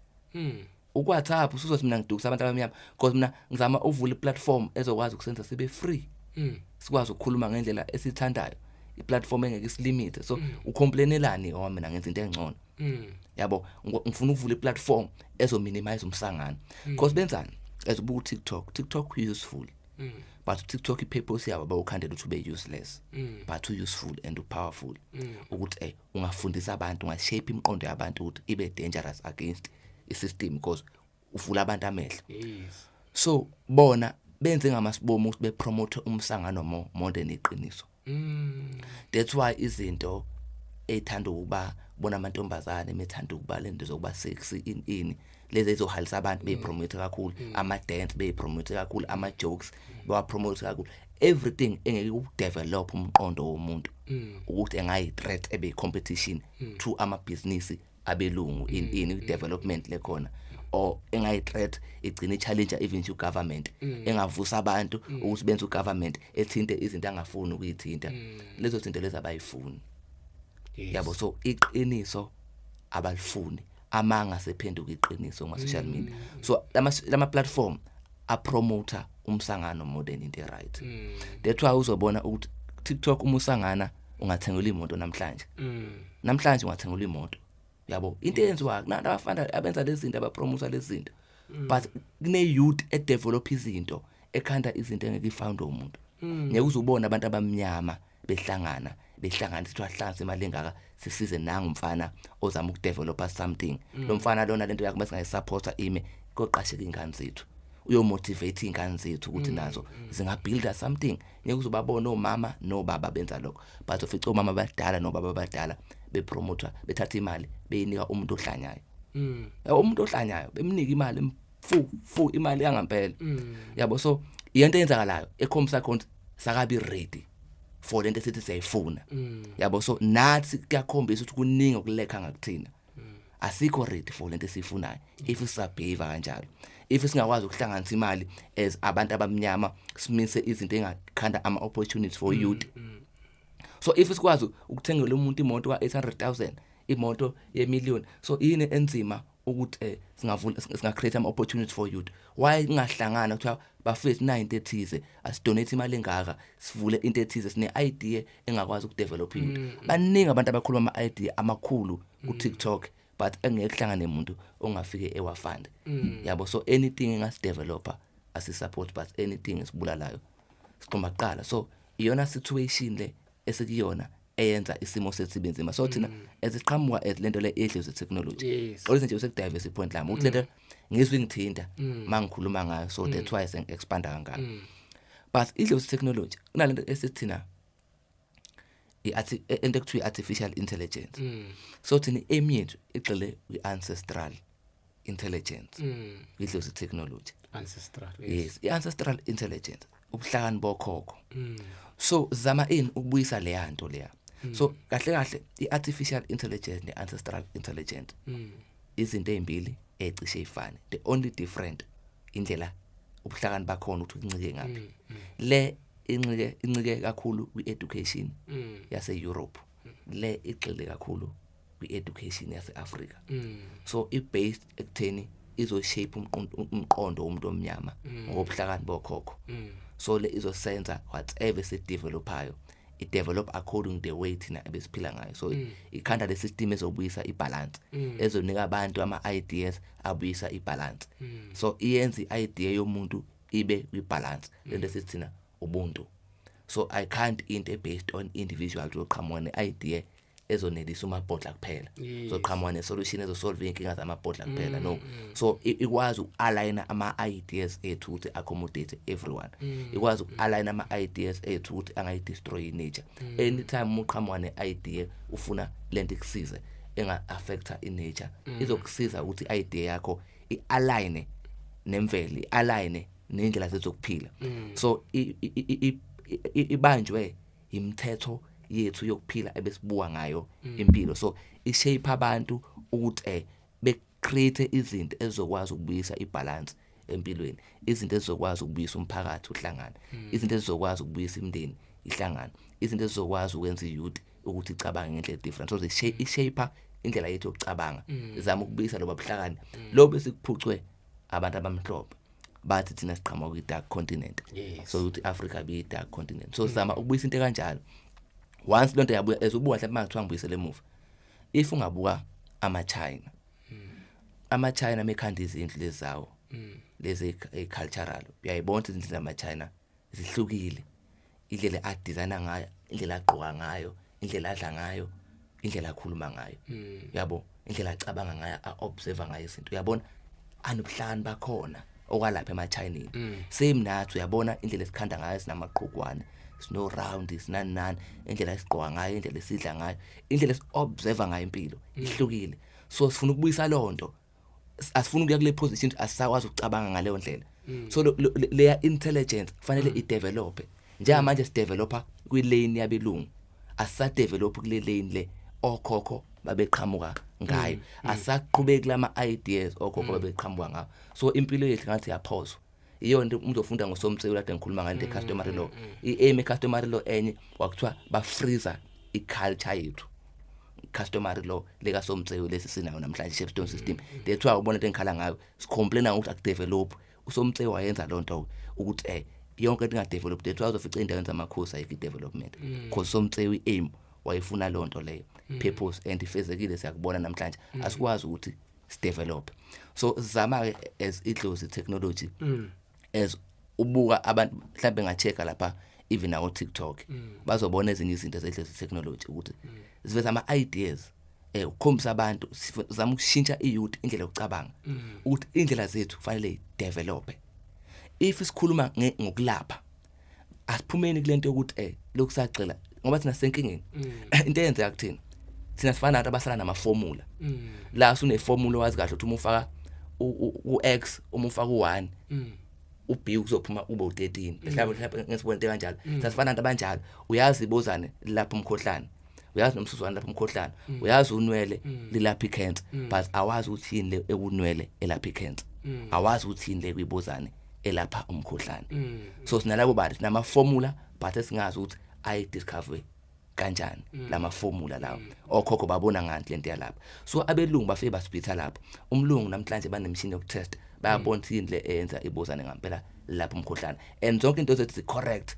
ku WhatsApp? Usuzothi mina ngidukisa abantu abamnyama because mina ngizama uvula iplatform ezokwazi ukusenza sibe free, sikwazi ukukhuluma ngendlela esithandayo, iplatform engeke isilimite. So ucomplainelani ngoba mina ngenza into engcono? Yabo, ngifuna ukuvula iplatform ezo minimize umsangano, because benzani as ubuka TikTok? TikTok useful, but TikTok ipurpose yabo bawukhandela ukuthi ube useless, but useful and powerful ukuthi ungafundisa abantu, ungashape imiqondo yabantu ukuthi ibe dangerous against isystem, because uvula abantu amehlo. So bona benze ngamasibomu ukuthi bepromote umsangano more than iqiniso. That's why izinto ezithanda ukuba bona amantombazane methanda ukuba lento zokuba sexy in lezi ezohalisa abantu beyipromote kakhulu, ama dance beyipromote kakhulu, ama jokes bawapromote kakhulu, everything engeke ukudevelop umqondo womuntu ukuthi engayi threat ebe competition to amabhizinisi abelungu in development lekhona, or engayi threat igcina challenge even to government, engavusa abantu ukuthi benze ugovernment ethinte izinto angafuni ukuyithinta. Lezo zinto lezi abayifuni. Yabo, so iqiniso abalifuni, amanga sephenduka iqiniso ngama social media. So lama platform apromota umsangano more than into right. That's why uzobona ukuthi TikTok uma usangana ungathengelwa imoto namhlanje. Namhlanje ungathengelwa imoto, yabo. Into eyenziwa kunantu abafana abenza lezi zinto, abapromote lezi zinto, but kune youth edevelop izinto, ekhanda izinto engeke ifound umuntu. Ngeke uzubona abantu abamnyama behlangana behlangana sithi wahlanza imali engaka sisize nanga umfana ozama ukudevelopa something. Lo mfana lona lento yakhe masingayisupporta ime koqasheka ingane zethu, uyomotivate ingane zethu ukuthi nazo zingabuilda something. Ngeke uzobabona omama nobaba benza lokho, but ufica omama abadala nobaba abadala bepromota, bethatha imali beyinika umuntu ohlanyayo. Yabo, umuntu ohlanyayo bemnika imali fu fu, imali yangampela, yabo. So iyento eyenzakalayo ekhombisa khona sakabi ready for lento esithi siyayifuna, yabo. So nathi kuyakhombisa ukuthi kuningi okulekha ngakuthina, asikho ready for lento esiyifunayo if sisabehave kanjalo, if singakwazi ukuhlanganisa imali as abantu abamnyama, simise izinto engakhanda ama opportunities for youth. So if sikwazi ukuthengela umuntu imoto ka 800,000, imoto yemillion, so yini enzima ukuthi singavula, singa create ama opportunities for youth? Why kungahlangana kuthiwa bafethu na into ethize, asidonate imali engaka, sivule into ethize, sine idea engakwazi ukudevelop youth? Baningi abantu abakhuluma ama idea amakhulu ku TikTok, but engeke kuhlangane umuntu ongafike ewafund, yabo. So anything engasideveloper asisupport, but anything esibulalayo siqoma kuqala. So iyona situation le esikuyona. Eyenza isimo sethu sibe nzima. So thina esiqhamuka as lento le idlozi technology, xolisa nje usekudiverse point lami ukuthi lento ngizwe ngithinta mangikhuluma ngayo, so that's why sengi-expanda kangaka. But idlozi technology kunalento esithina i into ekuthiwa i-artificial intelligence. So thina i-aim yethu igxile kwi-ancestral intelligence, idlozi technology. Ancestral. Yes, i-ancestral intelligence, ubuhlakani bokhokho. So zama ini ukubuyisa leya nto leya. So kahle kahle i-artificial intelligence ne-ancestral intelligence izinto ezimbili ecishe ifane. The only different indlela ubuhlakani bakhona ukuthi uncike ngaphi. Le incike kakhulu kwi-education yase-Europe, le igxile kakhulu kwi-education yase-Africa. So i-based ekutheni izoshape umqondo womuntu omnyama ngobuhlakani bokhokho. So le izosenza whatever sidevelopayo i-develop according the way thina ebesiphila ngayo. So ikhanda le system ezobuyisa ibalance, ezonika abantu ama ideas abuyisa ibalance. So iyenza i-idea yomuntu ibe kwibalance, lento esithina ubuntu. So I can't into based on individual uzoqhamuka ne-idea ezonelisa uMabhodla kuphela, zoqhamuka ne-solution ezosolve inkinga zaMabhodla kuphela, no. So ikwazi uku-aligna ama-ideas ethu ukuthi accommodate everyone, ikwazi uku-aligna ama-ideas ethu ukuthi angayi-destroy nature. Anytime uma uqhamuka ne-idea ufuna lento ikusize enga-affecta i-nature, izokusiza ukuthi i-idea yakho i-align nemvelo, i-align nendlela zethu zokuphila. So ibanjwe imithetho yethu yokuphila ebesibuka ngayo impilo. So ishape abantu ukuthi be-create izinto ezizokwazi ukubuyisa ibalance empilweni, izinto ezizokwazi ukubuyisa umphakathi uhlangane, izinto ezizokwazi ukubuyisa imindeni ihlangane, izinto ezizokwazi ukwenza i-youth ukuthi icabange ngendlela different. So ishape indlela yethu yokucabanga, izama ukubuyisa loba buhlakani lo besikuphucwe abantu abamhlophe. Bathi thina siqhamuka kwi-dark continent. So ukuthi Africa be dark continent, so sizama ukubuyisa into kanjalo. Once lonto yabuya ezobuka mhlawumbe makuthiwa ngibuyisele emuva, if ungabuka ama-China, ama-China mekhanda izindlu lezi zawo lezi cultural, uyayibona ukuthi izindlu zama-China zihlukile, indlela adesigna ngayo, indlela agqoka ngayo, indlela adla ngayo, indlela akhuluma ngayo, yabo, indlela acabanga ngayo, a-observe ngayo izinto, uyabona anobuhlakani bakhona okwalapha emaChinini. Same nathi, uyabona indlela esikhanda ngayo, sinamaqhugwane, sino round, sinani nani, indlela esigqoka ngayo, indlela esidla ngayo, indlela esi-observe ngayo impilo ihlukile. So sifuna ukubuyisa lonto. Asifuni ukuya kule position ukuthi asisakwazi ukucabanga ngaleyo ndlela. So leya intelligence kufanele idevelop. Njengamanje sidevelopa kwi-lane yabelungu, asisadevelop kule lane le okhokho babeqhamuka ngayo, asaqhubeki lama ideas okhokho babeqhamuka ngawo. So impilo yethu ngathi yaphozwa. Iyo nto umuntu ofunda ngosomtsewu kade ngikhuluma ngayo, into customary law, i-aim customary law enye kwakuthiwa bafreeza i-culture yethu, customary law leka Somtsewu lesi sinayo namhlanje, Shepstone system. That's why ubona into engikhala ngayo, sicomplaina ngokuthi akudevelop. USomtsewu wayenza lonto ukuthi yonke into ingadevelop. That's why uzofica indawo zamakhosi ayikho development, because Somtsewu i-aim wayefuna lonto leyo purpose and ifezekile, siyakubona namhlanje asikwazi ukuthi sidevelop. So sizama ke as idlozi technology, as ubuka abantu mhlawumbe ngachecka lapha even nawo TikTok, bazobona ezinye izinto zedlozi technology ukuthi ziveza ama ideas ukukhombisa abantu. Sizama ukushintsha iyouth indlela yokucabanga ukuthi indlela zethu kufanele develop. If sikhuluma ngokulapha, asiphumeni kulento yokuthi lokusagxila ngoba thina sisenkingeni. Into eyenzeka kuthina, thina sifana nabantu abasala nama-formula la sune-formula wazi kahle ukuthi uma ufaka u-X, uma ufaka u1, uB kuzophuma ube u13 mhlawumbe ngesibona into kanjalo. Sasifana nabantu abanjalo. Uyazi ibozane lapha umkhohlane, uyazi nomsuzwane lapha umkhohlane, uyazi unwele lilapha icancer, but awazi ukuthi yini le ekunwele elapha icancer, awazi ukuthi yini le kuyibozane elapha umkhohlane. So sinalabo bantu, sinama formula but esingazi ukuthi ayi discover kanjani lama formula lawo, okhokho babona ngani lento yalapha. So abelungu bafike basibitha lapho. Umlungu namhlanje banemishini yokutest, bayabona ukuthi yini le eyenza ibozane ngempela lapha umkhohlane, and zonke into zethu zi correct.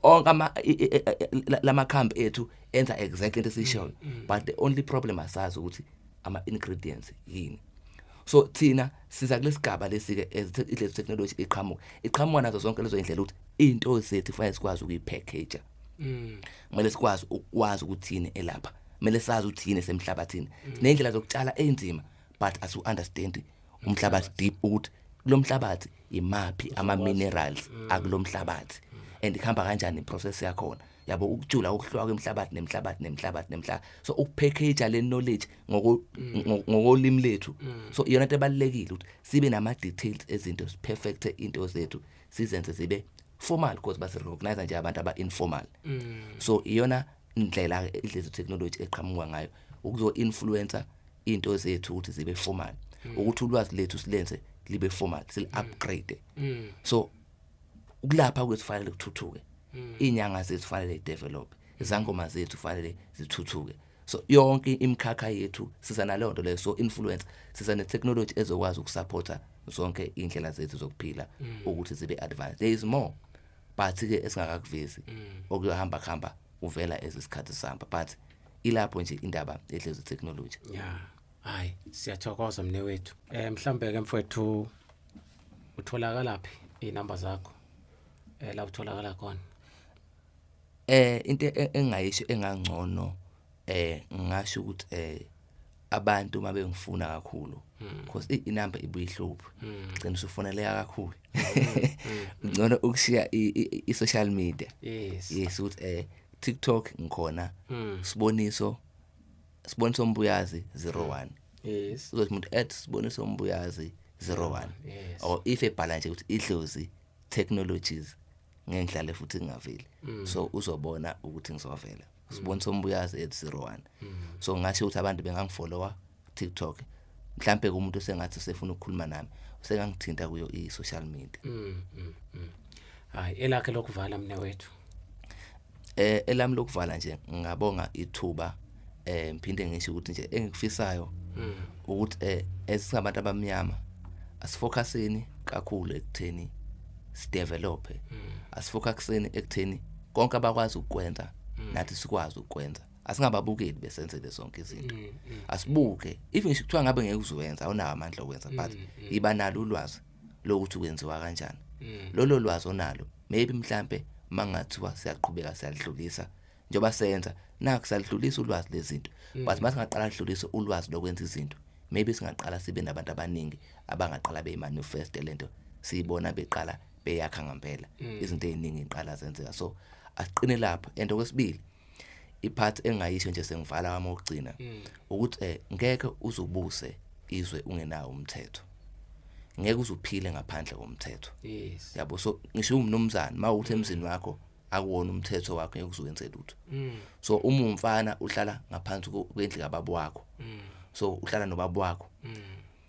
Onke ama lamakhambi ethu enza exactly into esiyishoyo, but the only problem asazi ukuthi ama ingredients yini. So thina siza kulesigaba lesi ke as ile technology iqhamuka nazo zonke lezo indlela ukuthi into zethu kufanele sikwazi ukuyipackage. Kumele sikwazi ukwazi ukuthi yini elapha, kumele sazi ukuthi yini esemhlabathini. Sinendlela zokutshala enzima, but asu understand umhlabathi deep, ukuthi lo mhlabathi imaphi ama minerals akulomhlabathi and ihamba kanjani iprocess yakhona, yabo, ukujula, ukuhluka kwemhlabathi nemhlabathi nemhlabathi nemhlabathi. So ukupackage le knowledge ngokolimi lethu, so iyona into ebalekile ukuthi sibe nama details ezinto, perfect into zethu, sizenze zibe formal, because base recognize nje abantu aba informal. So iyona indlela idlezi technology eqhamuka ngayo ukuzo influencer into zethu ukuthi zibe formal, ukuthi ulwazi lethu silenze libe formal, sil upgrade. So ukulapha kwethu fanele kuthuthuke, inyanga zethu fanele develop, izangoma zethu fanele zithuthuke. So yonke imikhakha yethu siza naleyo nto leyo. So influence, siza ne technology ezokwazi ukusupporta zonke indlela zethu zokuphila ukuthi zibe advanced. There is more, but ke esingakakuvezi okuyohamba kuhamba uvela ezisikhathi sihamba, but ilapho nje indaba edlezi technology. Ya, hayi, siyathokoza mne wethu. Mhlambe ke mfowethu, utholakala phi, inamba zakho, la utholakala khona? Into engayisho engangcono, ngisho ukuthi abantu mabengifuna kakhulu, because inamba ibuye ihluphe, gcina usufoneleka kakhulu, ngcono ukushiya i social media. Yes, ukuthi TikTok ngikhona, Siboniso Mbuyazi 01. Uzothi umuntu @SibonisoMbuyazi 01. Or if ebhala nje ukuthi Idlozi Technologies, ngeke ngihlale futhi ngingaveli, so uzobona ukuthi ngizovela Siboniso Mbuyazi @01. So ngasho ukuthi abantu bengangifollowa TikTok, mhlambe umuntu sengathi usefuna ukukhuluma nami, usengangithinta kuyo i social media. Hayi, elakhe lokuvala mne wethu. Elami lokuvala nje, ngingabonga ithuba, ngiphinde ngisho ukuthi nje engikufisayo ukuthi esingabantu abamnyama asifocuseni kakhulu ekutheni sidevelop, asifocuseni ekutheni konke abakwazi ukwenza nathi sikwazi ukwenza. Asingababukeli besenzele zonke izinto, asibuke. Even ngisho kuthiwa ngabe ngeke uzuwenza, awunawo amandla okwenza, but iba nalo ulwazi lokuthi kwenziwa kanjani. Lolo lwazi onalo, maybe mhlambe mangathiwa siyaqhubeka siyalidlulisa njengoba senza naku, siyalidlulisa ulwazi lezinto, but masingaqala sidlulise ulwazi lokwenza izinto, maybe singaqala sibe nabantu abaningi abangaqala beyimanifest lento, siyibona beqala beyakha ngempela, izinto eziningi iqala zenzeka. So asiqine lapho. And okwesibili, ipart engayisho nje sengivala wami okugcina, ukuthi ngeke uzubuse izwe ungenawo umthetho, ngeke uzuphile ngaphandle komthetho. Yabo, so ngisho umnumzana, mawuthi emzini wakho akuwona umthetho wakho, ngeke uzuwenze lutho. So uma umfana uhlala ngaphansi kwendlu kababa wakho, so uhlala nobaba wakho,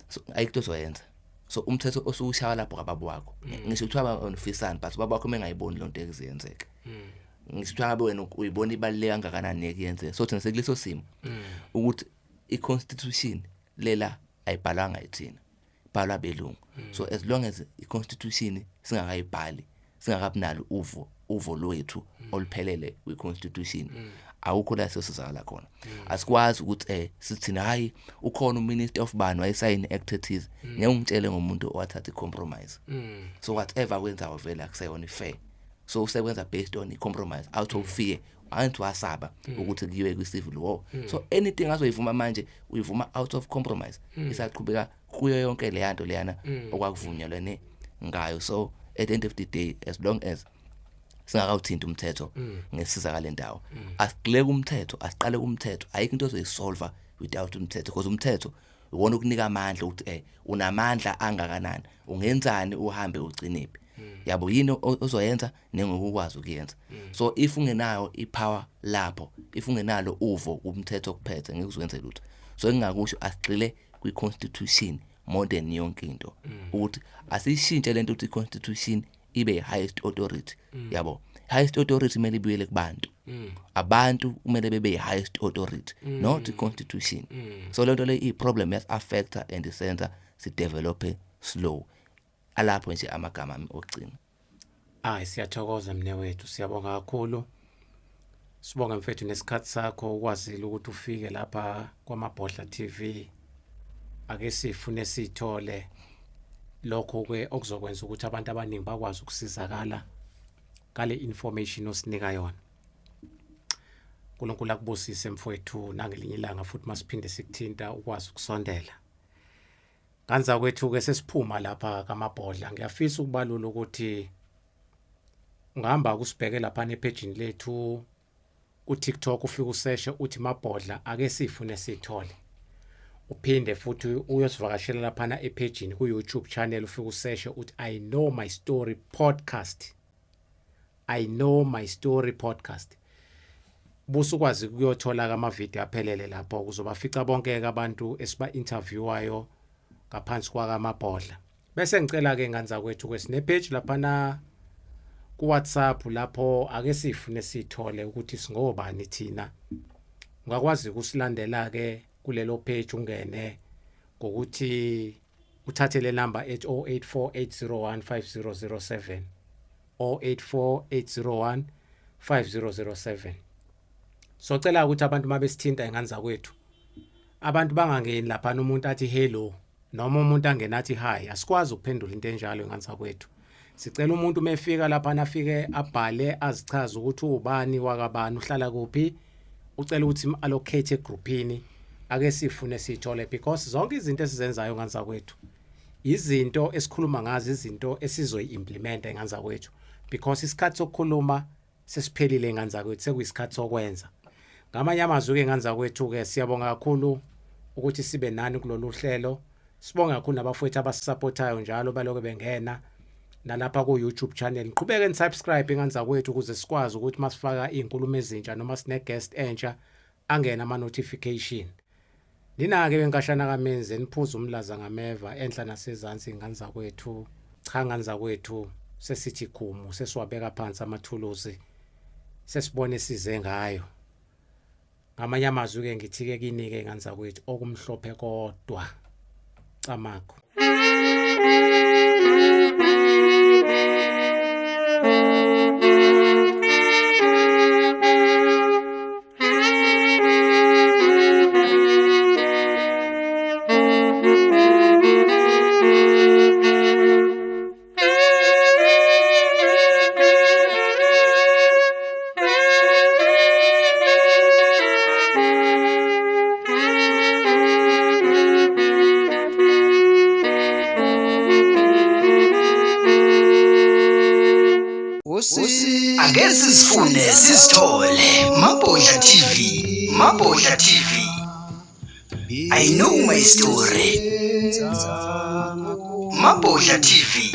so ayikho into ozoyenza. So umthetho osuwushaya lapho kababa wakho, ngisho kuthiwa unifisani, but ubaba wakho mengayiboni lonto ekuziyenzeka, ngisho kuthiwa ngabe wena uyibona ibaluleke kangakanani, ngeke yenzeke. So thina sekuleso simo ukuthi i-constitution lela ayibhalwanga yithina, ibhalwa belungu. So as long as i-constitution singakayibhali, singakabinalo uvo lwethu oluphelele kwi-constitution, awukho la sesizakala khona. Asikwazi ukuthi sithina hayi, ukhona uminister of bani wayesayini act ethize, ngeke ungitshele ngomuntu owathatha i-compromise. So whatever kwenzayo vele akuseyona i-fair, so usekwenza based on i-compromise out of fear, angithi wasaba ukuthi kuyiwe kwi-civil war. So anything azoyivuma manje uyivuma out of compromise, isaqhubeka kuyo yonke leya nto leyana okwakuvunyelwene ngayo. So at the end of the day, as long as singakawuthinti umthetho ngesizakale ndawo, asigxile kumthetho, asiqale kumthetho. Ayikho into ozoyisolva without umthetho, because umthetho uwona ukunika amandla ukuthi unamandla angakanani, ungenzani, uhambe ugcinephi, yabo, yini ozoyenza nengokukwazi ukuyenza. So if ungenayo ipower lapho, if ungenalo uvo kumthetho okuphethe, ngeke uzwenze lutho. So engingakusho, asigxile kwi-constitution more than yonke into, ukuthi asishintshe lento ukuthi i-constitution ibe highest authority, yabo. Highest authority kumele ibuyele kubantu, abantu kumele bebe highest authority, not i-constitution. So lento le i-problem yas affecta and isenza si develop slow. Alapho nje amagama ami okugcina. Hayi, siyathokoza mne wethu, siyabonga kakhulu. Sibonga mfethu nesikhathi sakho, ukwazile ukuthi ufike lapha kwaMabhodla TV. Ake sifune sithole lokho ke okuzokwenza ukuthi abantu abaningi bakwazi ukusizakala ngale information osinika yona. uNkulunkulu akubusise mfowethu, nangelinye ilanga futhi masiphinde sikuthinta ukwazi ukusondela. Nganza kwethu ke sesiphuma lapha kaMabhodla, ngiyafisa ukubalula ukuthi ungahamba kusibheke lapha nephejini lethu ku TikTok, ufike useshe uthi Mabhodla ake sifune sithole. Uphinde futhi uyosivakashela laphana ephejini ku YouTube channel, ufike useshe uthi I Know My Story Podcast. I Know My Story Podcast. Busukwazi ukuyothola ama video aphelele lapho, kuzobafica bonke ke abantu esiba interviewayo ngaphansi kwakaMabhodla. Bese ngicela ke nganza kwethu kwesine page laphana ku WhatsApp, lapho ake sifune sithole ukuthi singobani thina. Ungakwazi ukusilandela ke kulelo page, ungene ngokuthi uthathe le number ethi 0848015007, 0848015007. So cela ukuthi abantu mabesithinta ingane zakwethu, abantu bangangeni lapha umuntu athi hello noma umuntu angena athi hi. Asikwazi ukuphendula into enjalo ingane zakwethu. Sicela umuntu mefika lapha afike abhale, azichaze ukuthi ubani wakabani, uhlala kuphi, ucela ukuthi allocate egroupini ake sifune sithole, because zonke izinto esizenzayo ngane zakwethu, izinto esikhuluma ngazo, izinto esizoyi-implementa ingane zakwethu, because isikhathi sokukhuluma sesiphelile ingane zakwethu, sekuyisikhathi sokwenza. Ngamanye amazwi ke ngane zakwethu ke, siyabonga kakhulu ukuthi sibe nani kulolu hlelo. Sibonga kakhulu nabafowethu abasupportayo njalo, baloke bengena nalapha ku YouTube channel. Niqhubeke nisubscribe ingane zakwethu ukuze sikwazi ukuthi masifaka izinkulumo ezintsha noma sine guest entsha, angena ama notification. Nina-ke benkashana kaMenzi, niphuza umlaza ngameva enhla nasezansi ingane zakwethu. Cha, ngane zakwethu, sesithi khumu, sesiwabeka phansi amathuluzi, sesibone size ngayo. Ngamanye amazwi ke ngithi ke kinike ngane zakwethu, okumhlophe kodwa. Camagu. Ake sizifune sizithole. Mabhodla TV, Mabhodla TV. I Know My Story. Mabhodla TV.